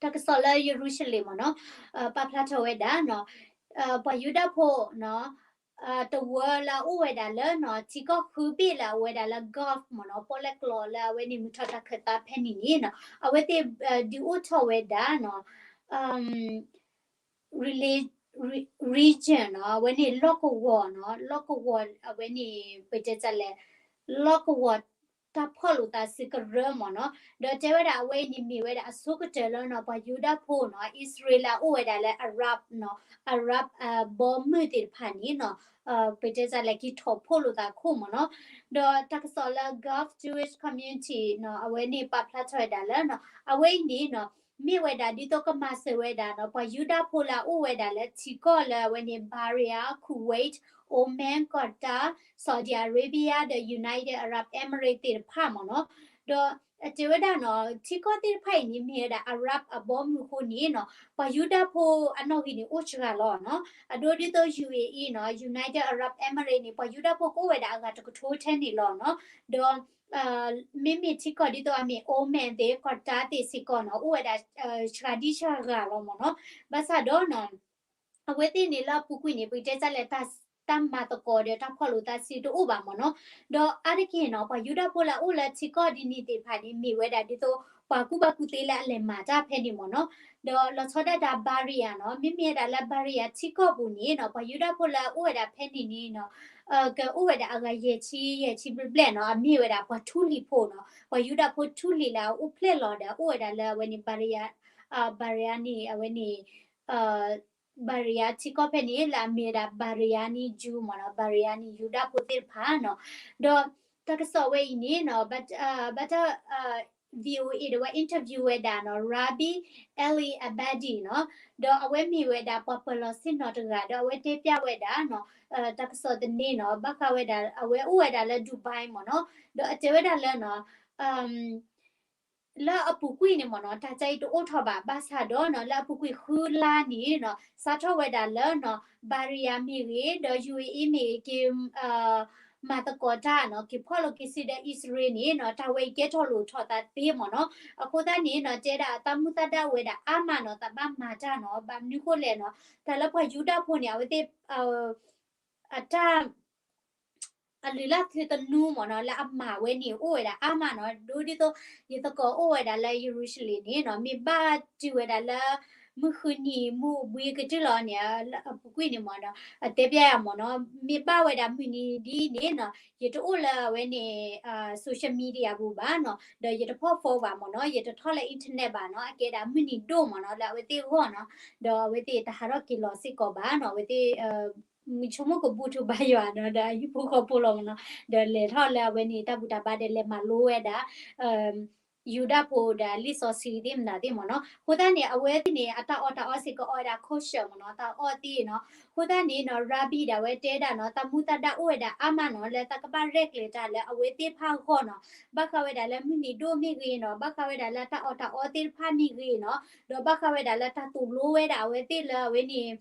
တၢ်ကစီၣ်လၢယရူၤၡလ့ၣ်မ့ၢ်နီၤ ပာ်ဖျါထီၣ်ဝဲဒၣ်နီၤ ပှၤယူဒၤဖိနီၤ တဝၢလၢအအိၣ်ဝဲဒၣ်လၢနီၤ ထံကီၢ်ဃုဘ့ၣ်လၢအဝဲဒၣ်လၢ Gulf မ့ၢ်နီၤ ပီၣ်လဲၣ်ကျိာ်လၢအဝဲန့ၣ်မုၢ်ထီၣ်တၢ်ခၢၣ်သးဖဲန့ၣ်န့ၣ်နီၤ အဝဲသ့ၣ်ဒုးအိၣ်ထီၣ်ဝဲဒၣ်နီၤ re- region နီၤ အဝဲန့ၣ်လီၢ်ကဝီၤနီၤ လီၢ်ကဝီၤအဝဲန့ၣ် ပတဲတၢ်လဲၣ် လီၢ်ကဝီၤတၢ်ဖီၣ်လိာ်သးစုကရၢမ့ၢ်နီၤ ဒီးတဲဝဲဒၣ်အဝဲအံၤန့ၣ်မ့ၢ်ဝဲဒၣ်အဆိကတၢၢ်လၢနီၤ ပှၤယူဒၤဖိနီၤ အံၣ်စရ့လးအိၣ်ဝဲဒၣ်လၢ Arab နီၤ Arab ဘီမုၢ်သ့ၣ်တဖၣ်န့ၣ်နီၤ ပတဲတၢ်လဲၣ် က့ၤထီၣ်ဖီၣ်လိာ်သးခိၣ်မ့ၢ်နီၤ ဒီးတၢ်ကစီၣ်လၢ Gulf Jewish Community နီၤ အဝဲန့ၣ်ပာ်ဖျါထီၣ်ဝဲဒၣ်လၢနီၤ အဝဲအံၤန့ၣ်နီၤ မ့ၢ်ဝဲဒၣ်ဒ်သိးကမၤစၢၤဝဲဒၣ်နီၤ ပှၤယူဒၤဖိလၢအအိၣ်ဝဲဒၣ်လၢထံကီၢ်လၢအဝဲန့ၣ် Bahrain, Kuwait, Oman, Qatar, Saudi Arabia ဒီး United Arab Emirates သ့ၣ်တဖၣ်မ့ၢ်နီၤ ဒီးအတဲဝဲဒၣ်နီၤ ထံကီၢ်သ့ၣ်တဖၣ်အံၤန့ၣ် မ့ၢ်ဝဲဒၣ် Arab အဘီမုၢ်အဃိန့ၣ်နီၤ ပှၤယူဒၤဖိအနီၣ်ဂံၢ်န့ၣ်အိၣ်စှၤလီၤနီၤ အဒိဒ်သိး ယူဢေအံၤ နီၤ United Arab Emirates န့ၣ် ပှၤယူဒၤဖိကအိၣ်ဝဲဒၣ်အဂၤတကထိထဲန့ၣ်လီၤနီၤ ဒီး မ့မ့ၢ်ထံကီၢ်ဒ်သိးအမ့ၢ် Oman သ့ၣ် Qatar သ့ၣ်စ့ၢ်ကီးနီၤ အိၣ်ဝဲဒၣ် စှၤဒံစှၤဂၤလီၤမ့ၢ်နီၤ ဘၣ်ဆၣ်ဒီးနီၤ အဝဲသ့ၣ်န့ၣ်လၢအပူၤကွံာ်န့ၣ် ပတဲတၢ်လဲၣ် တၢ်မၤသကိးဒီးတၢ်ဖီၣ်လိာ်သးစုတအိၣ်ဘၣ်မ့ၢ်နီၤ ဒီးအါတက့ၢ်နီၤ ပှၤယူဒၤဖိလၢအအိၣ်လၢထံကီၢ်ဒ်န့ၣ်သ့ၣ်တဖၣ်န့ၣ် မ့ၢ်ဝဲဒၣ်ဒ်သိး ပှၤကူၣ်ဘၣ်ကူၣ်သ့လၢအလဲၤမၤတၢ်ဖဲန့ၣ်မ့ၢ်နီၤ ဒီးလီၤဆီဒၣ်တၢ် Bahrain နီၤ မ့မ့ၢ်ဝဲဒၣ်လၢ Bahrain ထံကီၢ်ပူၤန့ၣ်နီၤ ပှၤယူဒၤဖိလၢအအိၣ်ဝဲဒၣ်ဖဲန့ၣ်န့ၣ်နီၤ ကအိၣ်ဝဲဒၣ်အဂၤယဲၢ်ဆံ ယဲၢ်ဆံဘျဲၣ်ဘျဲၣ်နီၤ အမ့ၢ်ဝဲဒၣ်ပှၤထူလံၤဖိနီၤ ပှၤယူဒၤဖိထူလံၤလၢအအိၣ်ဖျဲၣ်လီၤဒီး အိၣ်ဝဲဒၣ်လၢအဝဲန့ၣ် Bahrain အဝဲန့ၣ် Bahrain ထံကီၢ်ဖဲန့ၣ် လၢအမ့ၢ်ဝဲဒၣ် Bahraini Jew မ့ၢ်နီၤ Bahraini ယူဒၤဖိသ့ၣ်တဖၣ်နီၤ ဒီးတၢ်ကစီၣ်ဝဲအံၤန့ၣ်နီၤ ဘၣ်တၢ် VOA ဒီးဝဲ interview ဝဲဒၣ်နီၤ Rabbi Eli Abadi နီၤ ဒီးအဝဲမ့ၢ်ဝဲဒၣ်ပှၤပၢၤလီၢ်ဆ့ၣ်နီၤတဂၤ ဒီးအဝဲတဲပျၢ်ဝဲဒၣ်နီၤ တၢ်ကစီၣ်သန့နီၤ ဘၣ်ဃးဝဲဒၣ် အဝဲအိၣ်ဝဲဒၣ်လၢ Dubai မ့ၢ်နီၤ ဒီးအတဲဝဲဒၣ်လၢနီၤ လၢအပူၤကွံာ်န့ၣ်မ့ၢ်နီၤ တၢ်ကဲအံၤတအိၣ်ထီၣ်ဘၣ် ဘၣ်ဆၣ်ဒီးနီၤ လၢအပူၤကွံာ်ဃုလါန့ၣ်နီၤ စးထီၣ်ဝဲဒၣ်လၢနီၤ Bahrain မ့ၢ်ဂ့ၤ ဒီး ယူအ့အ့ မ့ၢ်ဂ့ၤ က့ၤ မၤသကိးတၢ်နီၤ က့ၤဖီၣ်လိာ်က့ၤစုဒီးအံၣ်စရ့လးန့ၣ်နီၤ တၢ်ဝဲအံၤကဲထီၣ်လိာ်ထီၣ်သးသ့မ့ၢ်နီၤ အဃိသတးန့ၣ်နီၤ တဲဒၣ်သးမူသးဒါဝဲဒၣ်အါမးနီၤ သးဘၣ်မၤတၢ်နီၤ ဘၣ်မနုၤဃိလဲၣ်နီၤ တၢ်လၢပှၤယူဒၤဖိန့ၣ် အဝဲသ့ၣ် အတၢ် အလုၢ်အလၢ်သုတနူမ့ၢ်နီၤ လၢအမၤဝဲန့ၣ် အိၣ်ဝဲဒၣ်အါမးနီၤ ဒ်သိး ယသကိးအိၣ်ဝဲဒၣ်လၢယရူၤၡလ့ၣ်န့ၣ်နီၤ မ့ၢ်ဘၣ်တုၤဝဲဒၣ်လၢ မုၢ်ဃုနံၤမုၢ်ဘှံးကတၢၢ်လီၤန့ၣ် အပူၤကွံာ်န့ၣ်မ့ၢ်နီၤ အတဲပျၢ်ယၤမ့ၢ်နီၤ မ့ၢ်ဘၣ်ဝဲဒၣ်မုၢ်နံၤဒ်န့ၣ်နီၤ ယတအိၣ်လၢအဝဲန့ၣ် social media ပူၤဘၣ်နီၤ ဒီးယတဖီၣ် phone ဘၣ်မ့ၢ်နီၤ ယတထီၣ်လၢ internet ဘၣ်နီၤ အကဲဒၣ်မုၢ်နံၤဒိၣ်မ့ၢ်နီၤ လၢအဝဲသ့ၣ်အဂီၢ်နီၤ ဒီးအဝဲသ့ၣ်တဟးထီၣ်က့ၤလီၤစ့ၢ်ကီးဘၣ်နီၤ အဝဲသ့ၣ် မုဆိကမိၣ်ကဘူၣ်ထူဘါယွၤနီၤ ဒီးအဟံၣ်ဖိဃီဖိလီၤမ့ၢ်နီၤ ဒီးလဲၤထီၣ်လၢအဝဲန့ၣ် တၢ်ဘူၣ်တၢ်ဘါဒီးလဲၤမၤလိဝဲဒၣ် ယူဒၤဖိဒီးလံာ်စီဆှံသ့ၣ်မနုၤသ့ၣ်မ့ၢ်နီၤ အဃိသတးန့ၣ် အဝဲသ့ၣ်န့ၣ် အတၢ်အီၣ်တၢ်အီစ့ၢ်ကီးအီၣ်ဝဲဒၣ် kosher မ့ၢ်နီၤ တၢ်အီၣ်သ့ၣ်နီၤ အဃိသတးန့ၣ်နီၤ Rabbi ဒၣ်ဝဲတဲဒၣ်နီၤ သးမူသးဒါအိၣ်ဝဲဒၣ်အါမးနီၤ လၢသးကဘၣ်ရဲၣ်ကျဲၤတၢ်လၢအဝဲသ့ၣ်တဖၣ်အဂီၢ်နီၤ ဘၣ်ဃးဝဲဒၣ်လၢမုၢ်နံၤဒိၣ်မ့ၢ်ဂ့ၤနီၤ ဘၣ်ဃးဝဲဒၣ်လၢတၢ်အီၣ်တၢ်အီသ့ၣ်တဖၣ်မ့ၢ်ဂ့ၤနီၤ ဒီးဘၣ်ဃးဝဲဒၣ်လၢတၢ်သိၣ်လိဝဲဒၣ်အဝဲသ့ၣ်လၢအဝဲန့ၣ်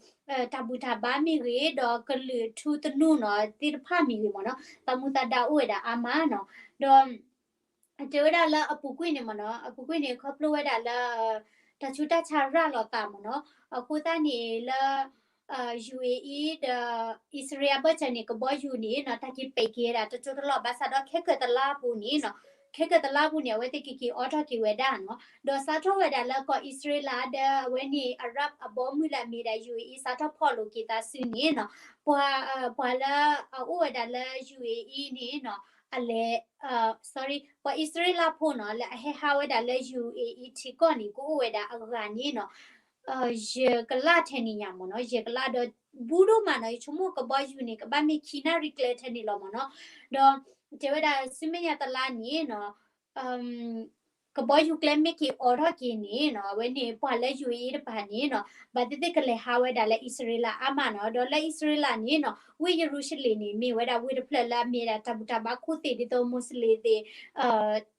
တၢ်ဘူၣ်တၢ်ဘါမ့ၢ်ဂ့ၤ ဒီးကလုာ်ထူသနူနီၤ သ့ၣ်တဖၣ်မ့ၢ်ဂ့ၤမ့ၢ်နီၤ သးမူသးဒါအိၣ်ဝဲဒၣ်အါမးနီၤ ဒီး တဲဝဲဒၣ်လၢအပူၤကွံာ်န့ၣ်မ့ၢ်နီၤ အပူၤကွံာ်န့ၣ် ခီဖျိဝဲဒၣ်လၢ တၢ်ဆူးတၢ်ဆါရၤလီၤသးမ့ၢ်နီၤ အဃိသတးန့ၣ်လၢ ယူအ့အ့ ဒီး အံၣ်စရ့လးအဘၢၣ်စၢၤန့ၣ် ကဘီယူၤန့ၣ်နီၤ တၢ်က့ၤပဲာ်က့ၤဝဲဒၣ်တကၠိတလီၢ် ဘၣ်ဆၣ်ဒီးခဲကၢၣ်တလါပူၤန့ၣ်နီၤ ခဲကၢၣ်တလါပူၤန့ၣ် အဝဲသ့ၣ်ကက့ၤအိးထီၣ်က့ၤဝဲဒၣ်နီၤ ဒီးစးထီၣ်ဝဲဒၣ်လၢကီၢ်အံၣ်စရ့လးဒီး အဝဲန့ၣ် Arab အဘီမုၢ်လၢအမ့ၢ်ဒၣ် ယူအ့အ့ စးထီၣ်ဖီၣ်လိာ်က့ၤသးစုန့ၣ်နီၤ ပှၤ ပှၤလၢအအိၣ်ဝဲဒၣ်လၢ ယူအ့အ့ န့ၣ်နီၤ အလဲၤ sorry ပှၤအံၣ်စရ့လးဖိနီၤ လၢအဟဲဟးဝဲဒၣ်လၢ ယူအ့အ့ ထံကီၢ်န့ၣ် ကအိၣ်ဝဲဒၣ်အဂၤန့ၣ်နီၤ ယဲၢ်ကလးထဲန့ၣ်ညါမ့ၢ်နီၤ ယဲၢ်ကလးဒီး ဘူးဒိၣ်မးနီၤ ယဆိကမိၣ်ကဘီယူၤန့ၣ် ကဘၣ်မ့ၢ်ခံနၣ်ရံၣ်ကျဲထဲန့ၣ်လီၤမ့ၢ်နီၤ ဒီး တဲဝဲဒၣ်ဆူမဲာ်ညါတလါန့ၣ်နီၤ ကဘီယူၤကျဲမ့ၢ်က့ၤအိးထီၣ်က့ၤန့ၣ်နီၤ အဝဲန့ၣ် ပှၤလၢ ယူဢေး တပၤန့ၣ်နီၤ ဘၣ်သ့ၣ်သ့ၣ်ကလဲၤဟးဝဲဒၣ်လၢအံၣ်စရ့လးအါမးနီၤ. ဒီးလၢအံၣ်စရ့လးန့ၣ်နီၤ ဝ့ၢ်ယရူၤၡလ့ၣ်န့ၣ် မ့ၢ်ဝဲဒၣ်ဝ့ၢ်တဖျၢၣ်လၢအမ့ၢ်ဝဲဒၣ်တၢ်ဘူၣ်တၢ်ဘါခိၣ်သ့ၣ် ဒ်သိး Muslim သ့ၣ်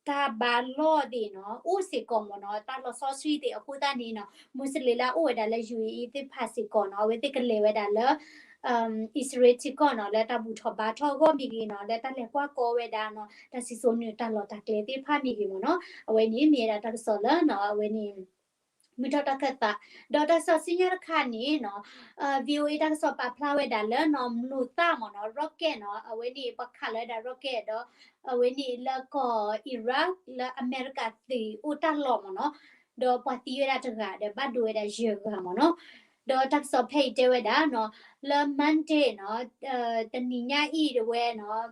တၢ်ဘါလီၢ်သ့ၣ်နီၤ အိၣ်စ့ၢ်ကီးမ့ၢ်နီၤ တၢ်လီၤဆီဆှံသ့ၣ်အဃိသတးန့ၣ်နီၤ Muslim လၢအအိၣ်ဝဲဒၣ်လၢ ယူဢေးအံၤ သ့ၣ်တဖၣ်စ့ၢ်ကီးနီၤ အဝဲသ့ၣ်ကလဲၤဝဲဒၣ်လၢ အံၣ်စရ့လးထံကီၢ်နီၤ လၢတၢ်ဘူၣ်ထီၣ်ဘါထီၣ်အဂီၢ်မ့ၢ်ဂ့ၤနီၤ လၢတၢ်လဲၤကွၢ်ကီဝဲဒၣ်နီၤ တၢ်စံၣ်စိၤနုာ်တၢ်လီၢ်တၢ်ကျဲသ့ၣ်တဖၣ်မ့ၢ်ဂ့ၤမ့ၢ်နီၤ အဝဲန့ၣ်မ့ၢ်ဝဲဒၣ်တၢ်ကစီၣ်လၢနီၤ အဝဲန့ၣ် မုၢ်ထီၣ်တၢ်ခၢၣ်သး ဒီးတၢ်ကစီၣ်ဆူညါတခါန့ၣ်နီၤ VOA တၢ်ကစီၣ်ပာ်ဖျါဝဲဒၣ်လၢနီၤ မျိာ်သၣ်မ့ၢ်နီၤ rocket နီၤ အဝဲန့ၣ် ပှၤခးလီၤဝဲဒၣ် rocket ဒီး အဝဲန့ၣ်လၢကီၢ် Iraq လၢအမဲရကၤသုးအိၣ်တၢ်လီၢ်မ့ၢ်နီၤ ဒီးပှၤသံဝဲဒၣ်တဂၤဒီးဘၣ်ဒိဝဲဒၣ်ယဲၢ်ဂၤမ့ၢ်နီၤ ဒီးတၢ်ကစီၣ်ဖဲအံၤတဲဝဲဒၣ်နီၤ လၢ Monday နီၤ တနံၤညါအံၤတဝဲနီၤ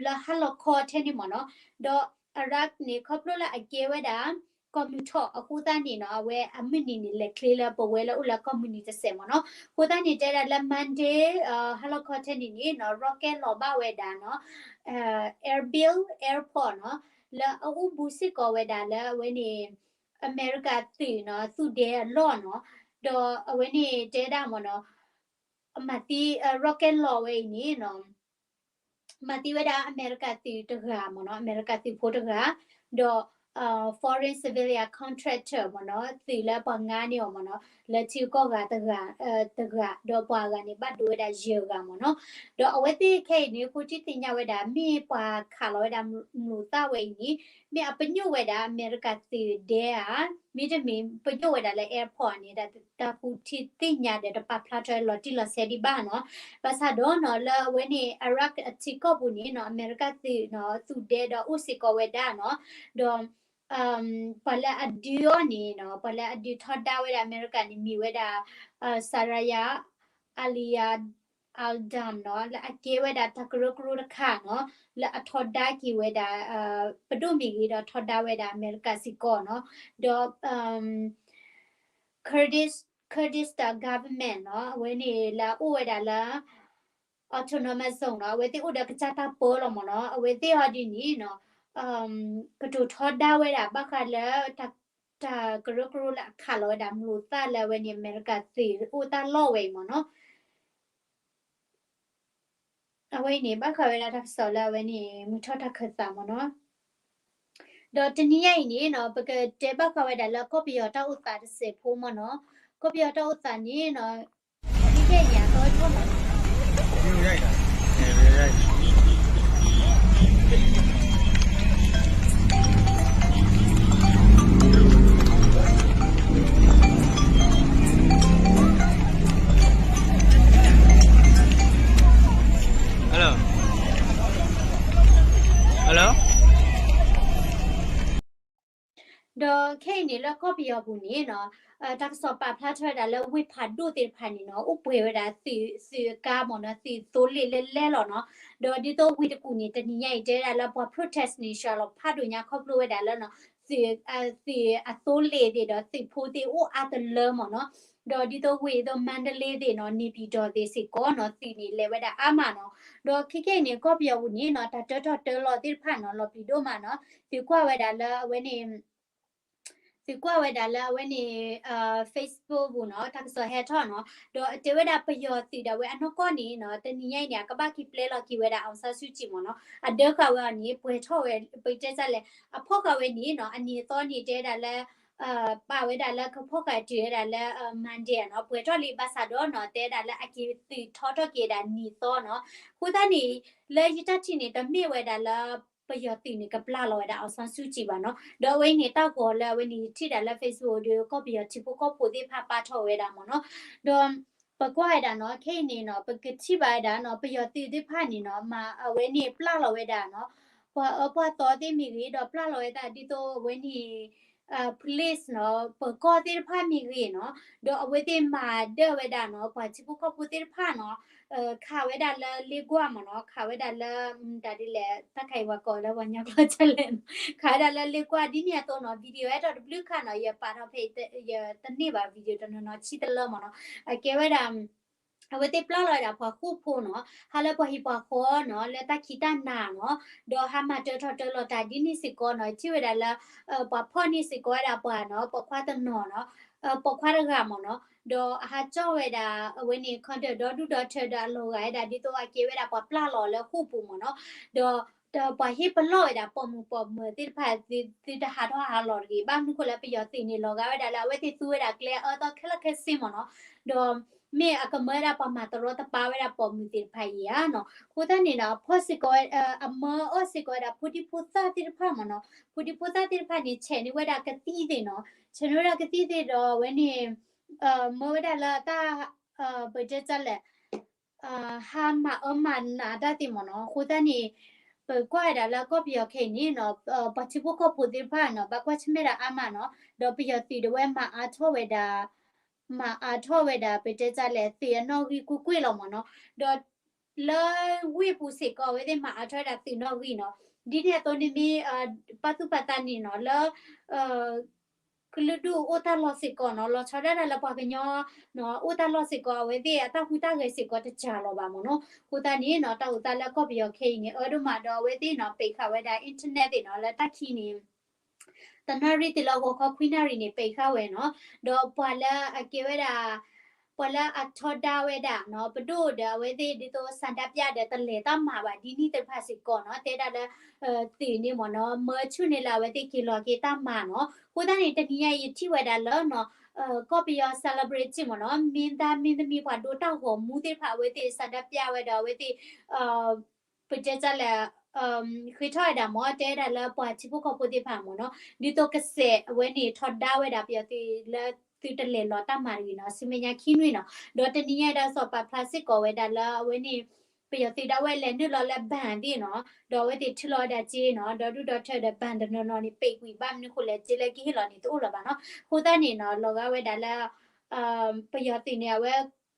လၢဟါလီၤခီထဲန့ၣ်မ့ၢ်နီၤ ဒီး Iraq န့ၣ် ခီဖျိလၢအကဲဝဲဒၣ် ကီၢ်မုၢ်ထီၣ်အဃိသတးန့ၣ်နီၤ အဝဲအမုၢ်နံၤန့ၣ် လဲၤချ့လၢပဝဲလၢအိၣ်လၢကီၢ်မုၢ်နံၤတစဲးမ့ၢ်နီၤ အဃိသတးန့ၣ် တဲဒၣ်လၢ Monday ဟါလီၤခီထဲန့ၣ်န့ၣ်နီၤ rocket လီၤဘၣ်ဝဲဒၣ်နီၤ Erbil Airport နီၤ လၢအအိၣ်ဘူးစ့ၢ်ကီးဝဲဒၣ်လၢအဝဲန့ၣ် အမဲရကၤသုးနီၤ သုးဒဲအလီၢ်နီၤ ဒီးအဝဲန့ၣ်တဲဒၣ်မ့ၢ်နီၤ မၤသံ rocket လီၤဝဲအံၤန့ၣ်နီၤ မၤသံဝဲဒၣ်အမဲရကၤသုးတဂၤမ့ၢ်နီၤ အမဲရကၤသုးဖိတဂၤ ဒီး foreign civilian contractor မ့ၢ်နီၤ သုးလၢပှၤငါန့ၢ်အီၤမ့ၢ်နီၤ လၢထံကီၢ်ဂၤတဂၤ တဂၤ ဒီးပှၤဂၤန့ၣ် ဘၣ်ဒိဝဲဒၣ်ယဲၢ်ဂၤမ့ၢ်နီၤ ဒီးအဝဲသ့ၣ်ခဲအံၤန့ၣ် ဃိထံသ့ၣ်ညါဝဲဒၣ် မ့ၢ်ပှၤခးလီၤဝဲဒၣ်မျိာ်သၣ်ဝဲအံၤန့ၣ် မ့ၢ်အပညိၣ်ဝဲဒၣ်အမဲရကၤသုးဒဲဧါ မ့တမ့ၢ်ပညိၣ်ဝဲဒၣ်လၢ airport န့ၣ် တၢ်ဃိထံသ့ၣ်ညါဒီးတပာ်ဖျါထီၣ်လီၤတံၢ်လီၤဆဲးဒံးဘၣ်နီၤ ဘၣ်ဆၣ်ဒီးနီၤ လၢအဝဲန့ၣ် Iraq အထံကီၢ်ပူၤန့ၣ်နီၤ အမဲရကၤသုးနီၤ သုးဒဲဒီးအိၣ်စ့ၢ်ကီးဝဲဒၣ်နီၤ ဒီး ပှၤလၢအဒုးအီၤန့ၣ်နီၤ ပှၤလၢအဒုးထီဒါဝဲဒၣ်အမဲရကၤန့ၣ် မ့ၢ်ဝဲဒၣ် Saraya Alia Aldam နီၤ လၢအကဲဝဲဒၣ်တၢ်ကရၢကရိတခါနီၤ လၢအထီဒါက့ၤဝဲဒၣ် ပဒိၣ်မ့ၢ်ဂ့ၤဒီးထီဒါဝဲဒၣ်အမဲရကၤစ့ၢ်ကီးနီၤ ဒီး Kurdish Kurdistan government နီၤ အဝဲန့ၣ်လၢအအိၣ်ဝဲဒၣ်လၢ autonomous zone နီၤ အဝဲသ့ၣ်အိၣ်ဒီးကစၢ်တၢ်ပၢလီၤမ့ၢ်နီၤ အဝဲသ့ၣ်အီၤဒ်န့ၣ်နီၤ ကတိၤထီဒါဝဲဒၣ် ဘၣ်ဃးလၢ တၢ်ကရၢကရိလၢအခးလီၤဝဲဒၣ်မျိာ်သၣ်လၢအဝဲန့ၣ် အမဲရကၤသုးအိၣ်တၢ်လီၢ်ဝဲအံၤမ့ၢ်နီၤ အဝဲအံၤန့ၣ် ဘၣ်ဃးဝဲဒၣ်တၢ်ကစီၣ်လၢအဝဲန့ၣ် မုၢ်ထီၣ်တၢ်ခၢၣ်သးမ့ၢ်နီၤ ဒီးတနံၤညါအံၤန့ၣ်နီၤ ပကတဲဘၣ်ဃးဝဲဒၣ်လၢကီၢ်ပယီၤတၢ်အိၣ်သးတစဲးဖိမ့ၢ်နီၤ ကီၢ်ပယီၤတၢ်အိၣ်သးန့ၣ်နီၤ ဒ်ကဲအံၤအသီထီၣ်မး Hello. Hello. ဒီးခဲအံၤန့ၣ်လၢကီၢ်ပယီၤပူၤန့ၣ်နီၤ တၢ်ကစီၣ်ပာ်ဖျါထီၣ်ဝဲဒၣ်လၢဝ့ၢ်ဖးဒိၣ်သ့ၣ်တဖၣ်န့ၣ်နီၤ အိၣ်ပှဲၤဝဲဒၣ်သုးအကါမ့ၢ်နီၤ သုးသိလ့ၣ်လၢလဲလီၤနီၤ ဒီးဒ်သိးဝ့ၢ်တကူၣ်န့ၣ် တနံၤညါအံၤတဲဝဲဒၣ်လၢပှၤ protest န့ၣ် စှၤလီၤဖးဒိၣ်ညါခီဖျိဝဲဒၣ်လၢနီၤ သုးအသိလ့ၣ်သ့ၣ်ဒီးသုးဖိသ့ၣ်အိၣ်အါတလၢမ့ၢ်နီၤ ဒီးဒ်သိးဝ့ၢ်ဒ်သိး မါဒလ့သ့ၣ်နီၤ န့ၣ်ပံၤဒီးသ့ၣ်စ့ၢ်ကီးနီၤ သုးန့ၣ်လဲၤဝဲဒၣ်အါမးနီၤ ဒီးခဲကနံၣ်အံၤန့ၣ် ကီၢ်ပယီၤပူၤန့ၣ်နီၤ တၢ်တၢထီၣ်တၢလီၤသ့ၣ်တဖၣ်နီၤ လီၤပျံၤဒိၣ်မးနီၤ သုးကွၢ်ဝဲဒၣ်လၢအဝဲန့ၣ် သုးကွၢ်ဝဲဒၣ်လၢအဝဲန့ၣ် Facebook ပူၤနီၤ တၢ်ကစီၣ်ဟဲထီၣ်နီၤ ဒီးတဲဝဲဒၣ်ပယီၤသုးဒၣ်ဝဲအနီၢ်ကီၢ်န့ၣ်နီၤ တနံၤညါအံၤန့ၣ် အကဘၣ်က့ၤပျဲလီၤက့ၤဝဲဒၣ် အောင်ဆန်းစုကြည် မ့ၢ်နီၤ အဒၢဃာ်ဝဲအီၤန့ၣ် ပှဲၤထီၣ်ဝဲ ပတဲတၢ်လဲၣ် အဖီၣ်ဃာ်ဝဲန့ၣ်နီၤ အနံၤအသီန့ၣ် တဲဝဲဒၣ်လၢ ပာ်ဝဲဒၣ်လၢကဖီၣ်ဃာ်တုၤဝဲဒၣ်လၢ Monday နီၤ ပှဲၤထီၣ်လံဘၣ်ဆၣ်ဒီးနီၤ တဲဝဲဒၣ်လၢအက့ၤသုးထီထီၣ်က့ၤဝဲဒၣ်နံၤသီနီၤ အဃိသတးန့ၣ် လၢယတၢ်ထံၣ်န့ၣ် တမ့ၢ်ဝဲဒၣ်လၢ ပယီၤသုးန့ၣ် ကပျၢ်လီၤဝဲဒၣ် အောင်ဆန်းစုကြည် ဘၣ်နီၤ ဒီးအဝဲအံၤန့ၣ် တၢ်ဂီၤလၢအဝဲန့ၣ် ယထံၣ်ဒၣ်လၢ Facebook ဒီး ကီၢ်ပယီၤထံဖိကီၢ်ဖိသ့ၣ်တဖၣ်ပာ်ထီၣ်ဝဲဒၣ်မ့ၢ်နီၤ ဒီး ပကွၢ်ဝဲဒၣ်နီၤ ခဲအံၤန့ၣ်နီၤ ပကထံၣ်ဘၣ်ဝဲဒၣ်နီၤ ပယီၤသုးသ့ၣ်တဖၣ်န့ၣ်နီၤ မၤအဝဲန့ၣ်ပျၢ်လီၤဝဲဒၣ်နီၤ ပှၤအၢပှၤသီသ့ၣ်မ့ၢ်ဂ့ၤ ဒီးပျၢ်လီၤဝဲဒၣ်ဒ်သိးအဝဲန့ၣ် police နီၤ ပၢၤကီၢ်သ့ၣ်တဖၣ်မ့ၢ်ဂ့ၤနီၤ ဒီးအဝဲသ့ၣ်မၤဒၢၣ်ဝဲဒၣ်နီၤ ပှၤထံဖိကီၢ်ဖိသ့ၣ်တဖၣ်နီၤ ခးဝဲဒၣ်လၢလ့ကွၢ်မ့ၢ်နီၤ ခးဝဲဒၣ်လၢ တၢ်ဒ်လဲၣ် တၢ်ခးအံၤပှၤကိးလၢပှၤကညီကျိာ်ဒ်လဲၣ် ခးဝဲဒၣ်လၢလ့ကွၢ် ဒ်န့ၣ်အသိးနီၤ video ဟဲထီၣ်တဘျုးခါနီၤ ယပာ်ထီၣ်ဖဲ ယတန့ၢ်ဘၣ် video တနီၤနီၤဆံတလၢမ့ၢ်နီၤ အကဲဝဲဒၣ် အဝဲသ့ၣ်ပျၢ်လီၤဝဲဒၣ်ပှၤဃိာ်ဖိနီၤ, ဟးလၢပှၤဟံၣ်ပှၤဃီနီၤ, လၢတၢ်ခံးတၢ်နၤနီၤ, ဒီးဟးမၤတၢထီၣ်တၢလီၤတၢ်ဒ်န့ၣ်စ့ၢ်ကီးနီၤ, ထံၣ်ဝဲဒၣ်လၢ ပှၤဖီၣ်န့ၢ်စ့ၢ်ကီးဝဲဒၣ်ပှၤနီၤ, ပိာ်ခွါတနီၤနီၤ, ပိာ်ခွါတဂၤမ့ၢ်နီၤ, ဒီးအဟးကၠီၣ်ဝဲဒၣ် အဝဲန့ၣ် condom ဒီဒူၣ်ဒီထၢဒီးအလီၤဂာ်ဝဲဒၣ် ဒ်သိးအကဲဝဲဒၣ်ပှၤပျၢ်လီၤလၢဃိာ်ပူၤမ့ၢ်နီၤ, ဒီး ပှၤဟ့ၣ်ပလီၢ်ဝဲဒၣ်ပိာ်မုၣ်ပိာ်မၢၤသ့ၣ်တဖၣ် သုတဟးထီၣ်ဟးလီၤတဂ့ၤ, ဘၣ်မနုၤဃိလၢပယီၤသုးန့ၣ် လီၤဂာ်ဝဲဒၣ်လၢအဝဲသ့ၣ်သူဝဲဒၣ်ကျဲအအၢသီခဲလၢာ်ခဲဆ့မ့ၢ်နီၤ, ဒီးမ့ၢ်အကမၢဝဲဒၣ်ပှၤမၤတရီတပါဝဲဒၣ်ပိာ်မုၣ်သ့ၣ်တဖၣ်အံၤဧါနီၤ, အဃိသတးန့ၣ်နီၤ အဖီၣ်စ့ၢ်ကီး အမၢအီၣ်စ့ၢ်ကီးဝဲဒၣ်ဖိဒံဖိသၣ်သ့ၣ်တဖၣ်မ့ၢ်နီၤ, ဖိဒံဖိသၣ်သ့ၣ်တဖၣ်န့ၣ် ဆဲးန့ၢ်ဝဲဒၣ်ကသံၣ်သ့ၣ်နီၤ, ဆဲးန့ၢ်ဝဲဒၣ်ကသံၣ်သ့ၣ်ဒီးအဝဲန့ၣ် မၢဝဲဒၣ်လၢတၢ် ပတဲတၢ်လဲၣ် ဟးမၤအၢမၤနးတၢ်သ့ၣ်မ့ၢ်နီၤ, အဃိသတးန့ၣ် ပကွၢ်ဝဲဒၣ်လၢကီၢ်ပယီၤခဲအံၤန့ၣ်နီၤ, ပှၤထံဖိကီၢ်ဖိသ့ၣ်တဖၣ်နီၤ ဘၣ်ကွၢ်ဆၢၣ်မဲာ်ဒၣ်အါမးနီၤ, ဒီးပယီၤသုးဒၣ်ဝဲမၤအါထီၣ်ဝဲဒၣ် မၤအါထီၣ်ဝဲဒၣ် ပတဲတၢ်လဲၣ်သုးအနီၣ်ဂံၢ်ကွ့ၢ်ကွ့ၢ်လီၤမ့ၢ်နီၤ, ဒီး လၢဝ့ၢ်ပူၤစ့ၢ်ကီး အဝဲသ့ၣ်မၤအါထီၣ်ဝဲဒၣ်သုးနီၣ်ဂံၢ်နီၤ, ဒ်န့ၣ်အသိးန့ၣ်မ့ၢ် ပာ်သူၣ်ပာ်သးန့ၣ်နီၤ လၢ ကလုာ်ဒူၣ်အိၣ်တၢ်လီၢ်စ့ၢ်ကီးနီၤ, လီၤဆီဒၣ်တၢ်လၢပှၤကညီ အိၣ်တၢ်လီၢ်စ့ၢ်ကီး အဝဲသ့ၣ်အတၢ်ဟူးတၢ်ဂဲၤစ့ၢ်ကီးတစှၤလီၤဘၣ်မ့ၢ်နီၤ, အဃိသတးန့ၣ်နီၤ တၢ်အိၣ်သးလၢကီၢ်ပယီၤခဲအံၤန့ၣ် အၢဒိၣ်မးဒီးအဝဲသ့ၣ်နီၤ ပိတ်ဃာ်ဝဲဒၣ် internet သ့ၣ်နီၤ လၢတၢ်ခံးန့ၣ် တနၣ်ရံၣ်တုၤလၢဂီၤခီခွံနၣ်ရံၣ်န့ၣ် ပိတ်ဃာ်ဝဲနီၤ, ဒီးပှၤလၢအကဲဝဲဒၣ် ပှၤလၢအထီဒါဝဲဒၣ်နီၤ ပဒိၣ်ဒီးအဝဲသ့ၣ်ဒ်သိး ဆန္ဒပြ ဒီးတလဲၤတၢ်မၤဘၣ်ဒ်န့ၣ်သ့ၣ်တဖၣ်စ့ၢ်ကီးနီၤ, တဲဒၣ်လၢ သုးန့ၣ်မ့ၢ်နီၤ မၢဆူၣ်န့ၢ်လၢအဝဲသ့ၣ်က့ၤလီၤက့ၤတၢ်မၤနီၤ, အဃိသတးန့ၣ် တနံၤညါအံၤထံၣ်ဝဲဒၣ်လၢနီၤ ကီၢ်ပယီၤ celebrity မ့ၢ်နီၤ မင်းသား မင်းသမီး ပှၤဒိတၢ်ဂီၤမူသ့ၣ်တဖၣ် အဝဲသ့ၣ် ဆန္ဒပြ ဝဲဒီးအဝဲသ့ၣ် ပတဲတၢ်လဲၣ် ဃ့ထီၣ်ဝဲဒၣ်မ့ၢ် တဲဝဲဒၣ်လၢပှၤထံဖိကီၢ်ဖိသ့ၣ်တဖၣ်မ့ၢ်နီၤ ဒ်သိးကစဲးအဝဲန့ၣ် ထီဒါဝဲဒၣ်ပယီၤသုးလၢသုးတလဲၤလီၤတၢ်မၤတဂ့ၤနီၤ ဆူမဲာ်ညါခံနွံနီၤ, ဒီးတနံၤညါအံၤတၢ်ကစီၣ်ပာ်ဖျါစ့ၢ်ကီးဝဲဒၣ်လၢအဝဲန့ၣ် ပယီၤသုးဒၣ်ဝဲလဲၤနုာ်လီၤလၢ ဘဏ် သ့ၣ်နီၤ, ဒီးအဝဲသ့ၣ်ထုးလီၤဝဲဒၣ်စ့နီၤ, ဒီဒူၣ်ဒီထၢဒီး ဘဏ် တနီၤနီၤန့ၣ် ပိတ်ကွံာ် ဘၣ်မနုၤဃိလဲၣ် စ့လၢကဟ့ၣ်လီၤန့ၣ်တအိၣ်လၢၤဘၣ်နီၤ, အဃိသတးန့ၣ်နီၤ လီၤဂာ်ဝဲဒၣ်လၢ ပယီၤသုးန့ၣ် အဝဲ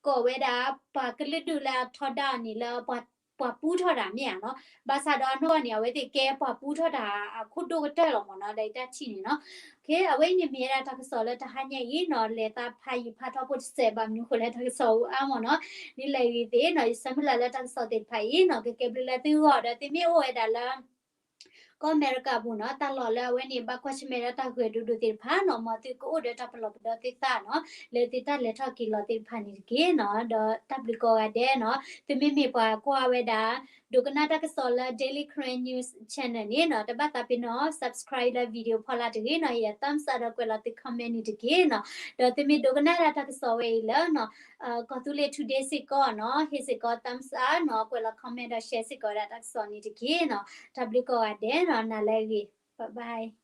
ကိးဝဲဒၣ် ပှၤကလုာ်ဒူၣ်လၢအထီဒါအီၤန့ၣ်လၢ ပှၤပူထီၣ်တၢ်မ့ၢ်ဧါနီၤ, ဘၣ်ဆၣ်ဒီးအနီၢ်န့ၣ် အဝဲသ့ၣ်ကဲပှၤပူထီၣ်တၢ်အခိၣ်ဒိၣ်ကတၢၢ်လီၤမ့ၢ်နီၤ, ဒီးတၢ်ထံၣ်န့ၣ်နီၤ, အဝဲအံၤန့ၣ်မ့ၢ်ဝဲဒၣ်တၢ်ကစီၣ်လၢတဟါညါအံၤနီၤ, လဲၤသးဖးယံာ်ဖးထီဘိတစဲး ဘၣ်မနုၤဃိလဲၣ်တၢ်ကစီၣ်အိၣ်အါမ့ၢ်နီၤ, ဒ်လဲၣ်ဂ့ၤသ့ၣ်နီၤ ယဆၢမုၢ်လၢ်လၢတၢ်ကစီၣ်သ့ၣ်တဖၣ်အံၤနီၤ ကကဲဘျုးလၢသုဂီၢ် ဒီးသုမ့ၢ်အိၣ်ဝဲဒၣ်လၢ ကီၢ်အမဲရကၤပူၤနီၤ တၢ်လီၢ်လၢအဝဲန့ၣ်ဘၣ်ကွၢ်ဆၢၣ်မဲာ်ဒီးတၢ်ဂဲၤဒိၣ်ဒိၣ်သ့ၣ်တဖၣ်နီၤ မ်သုကအိၣ်ဒီးတၢ်ပလီၢ်ပဒီသ့ၣ်တဖၣ်နီၤ, လၢသုတၢ်လဲၤထီၣ်က့ၤလီၤသ့ၣ်တဖၣ်န့ၣ်တက့ၢ်နီၤ, ဒီးတၢ်ဘျုးကိးဂၤဒဲးနီၤ, သုမ့မ့ၢ်ပှၤကွၢ်ဝဲဒၣ် ဒိကနၣ်တၢ်ကစီၣ်လၢ Daily Karen News Channel န့ၣ်နီၤ တဘၣ်သးပ့ၤနီၣ် subscribe လၢ video ဖီလာ်တဂ့ၤနီၤ, ဟ့ၣ်ယၤ thumbs up ဒီးကွဲးလီၤသု comment န့ၣ်တက့ၢ်နီၤ, ဒီးသုမ့ၢ်ဒိကနၣ်ဒၣ်တၢ်ကစီၣ်ဝဲအံၤလၢနီၤ ကီၢ်သူလ့ၤ Today စ့ၢ်ကီးနီၤ ဟ့ၣ်စ့ၢ်ကီး thumbs up နီၤ ကွဲးလီၤ comment ဒီး share စ့ၢ်ကီးဝဲဒၣ်တၢ်ကစီၣ်န့ၣ်တက့ၢ်နီၤ, တၢ်ဘျုးကိးဂၤဒဲးနီၤ နၤလၢအဂ့ၤ bye bye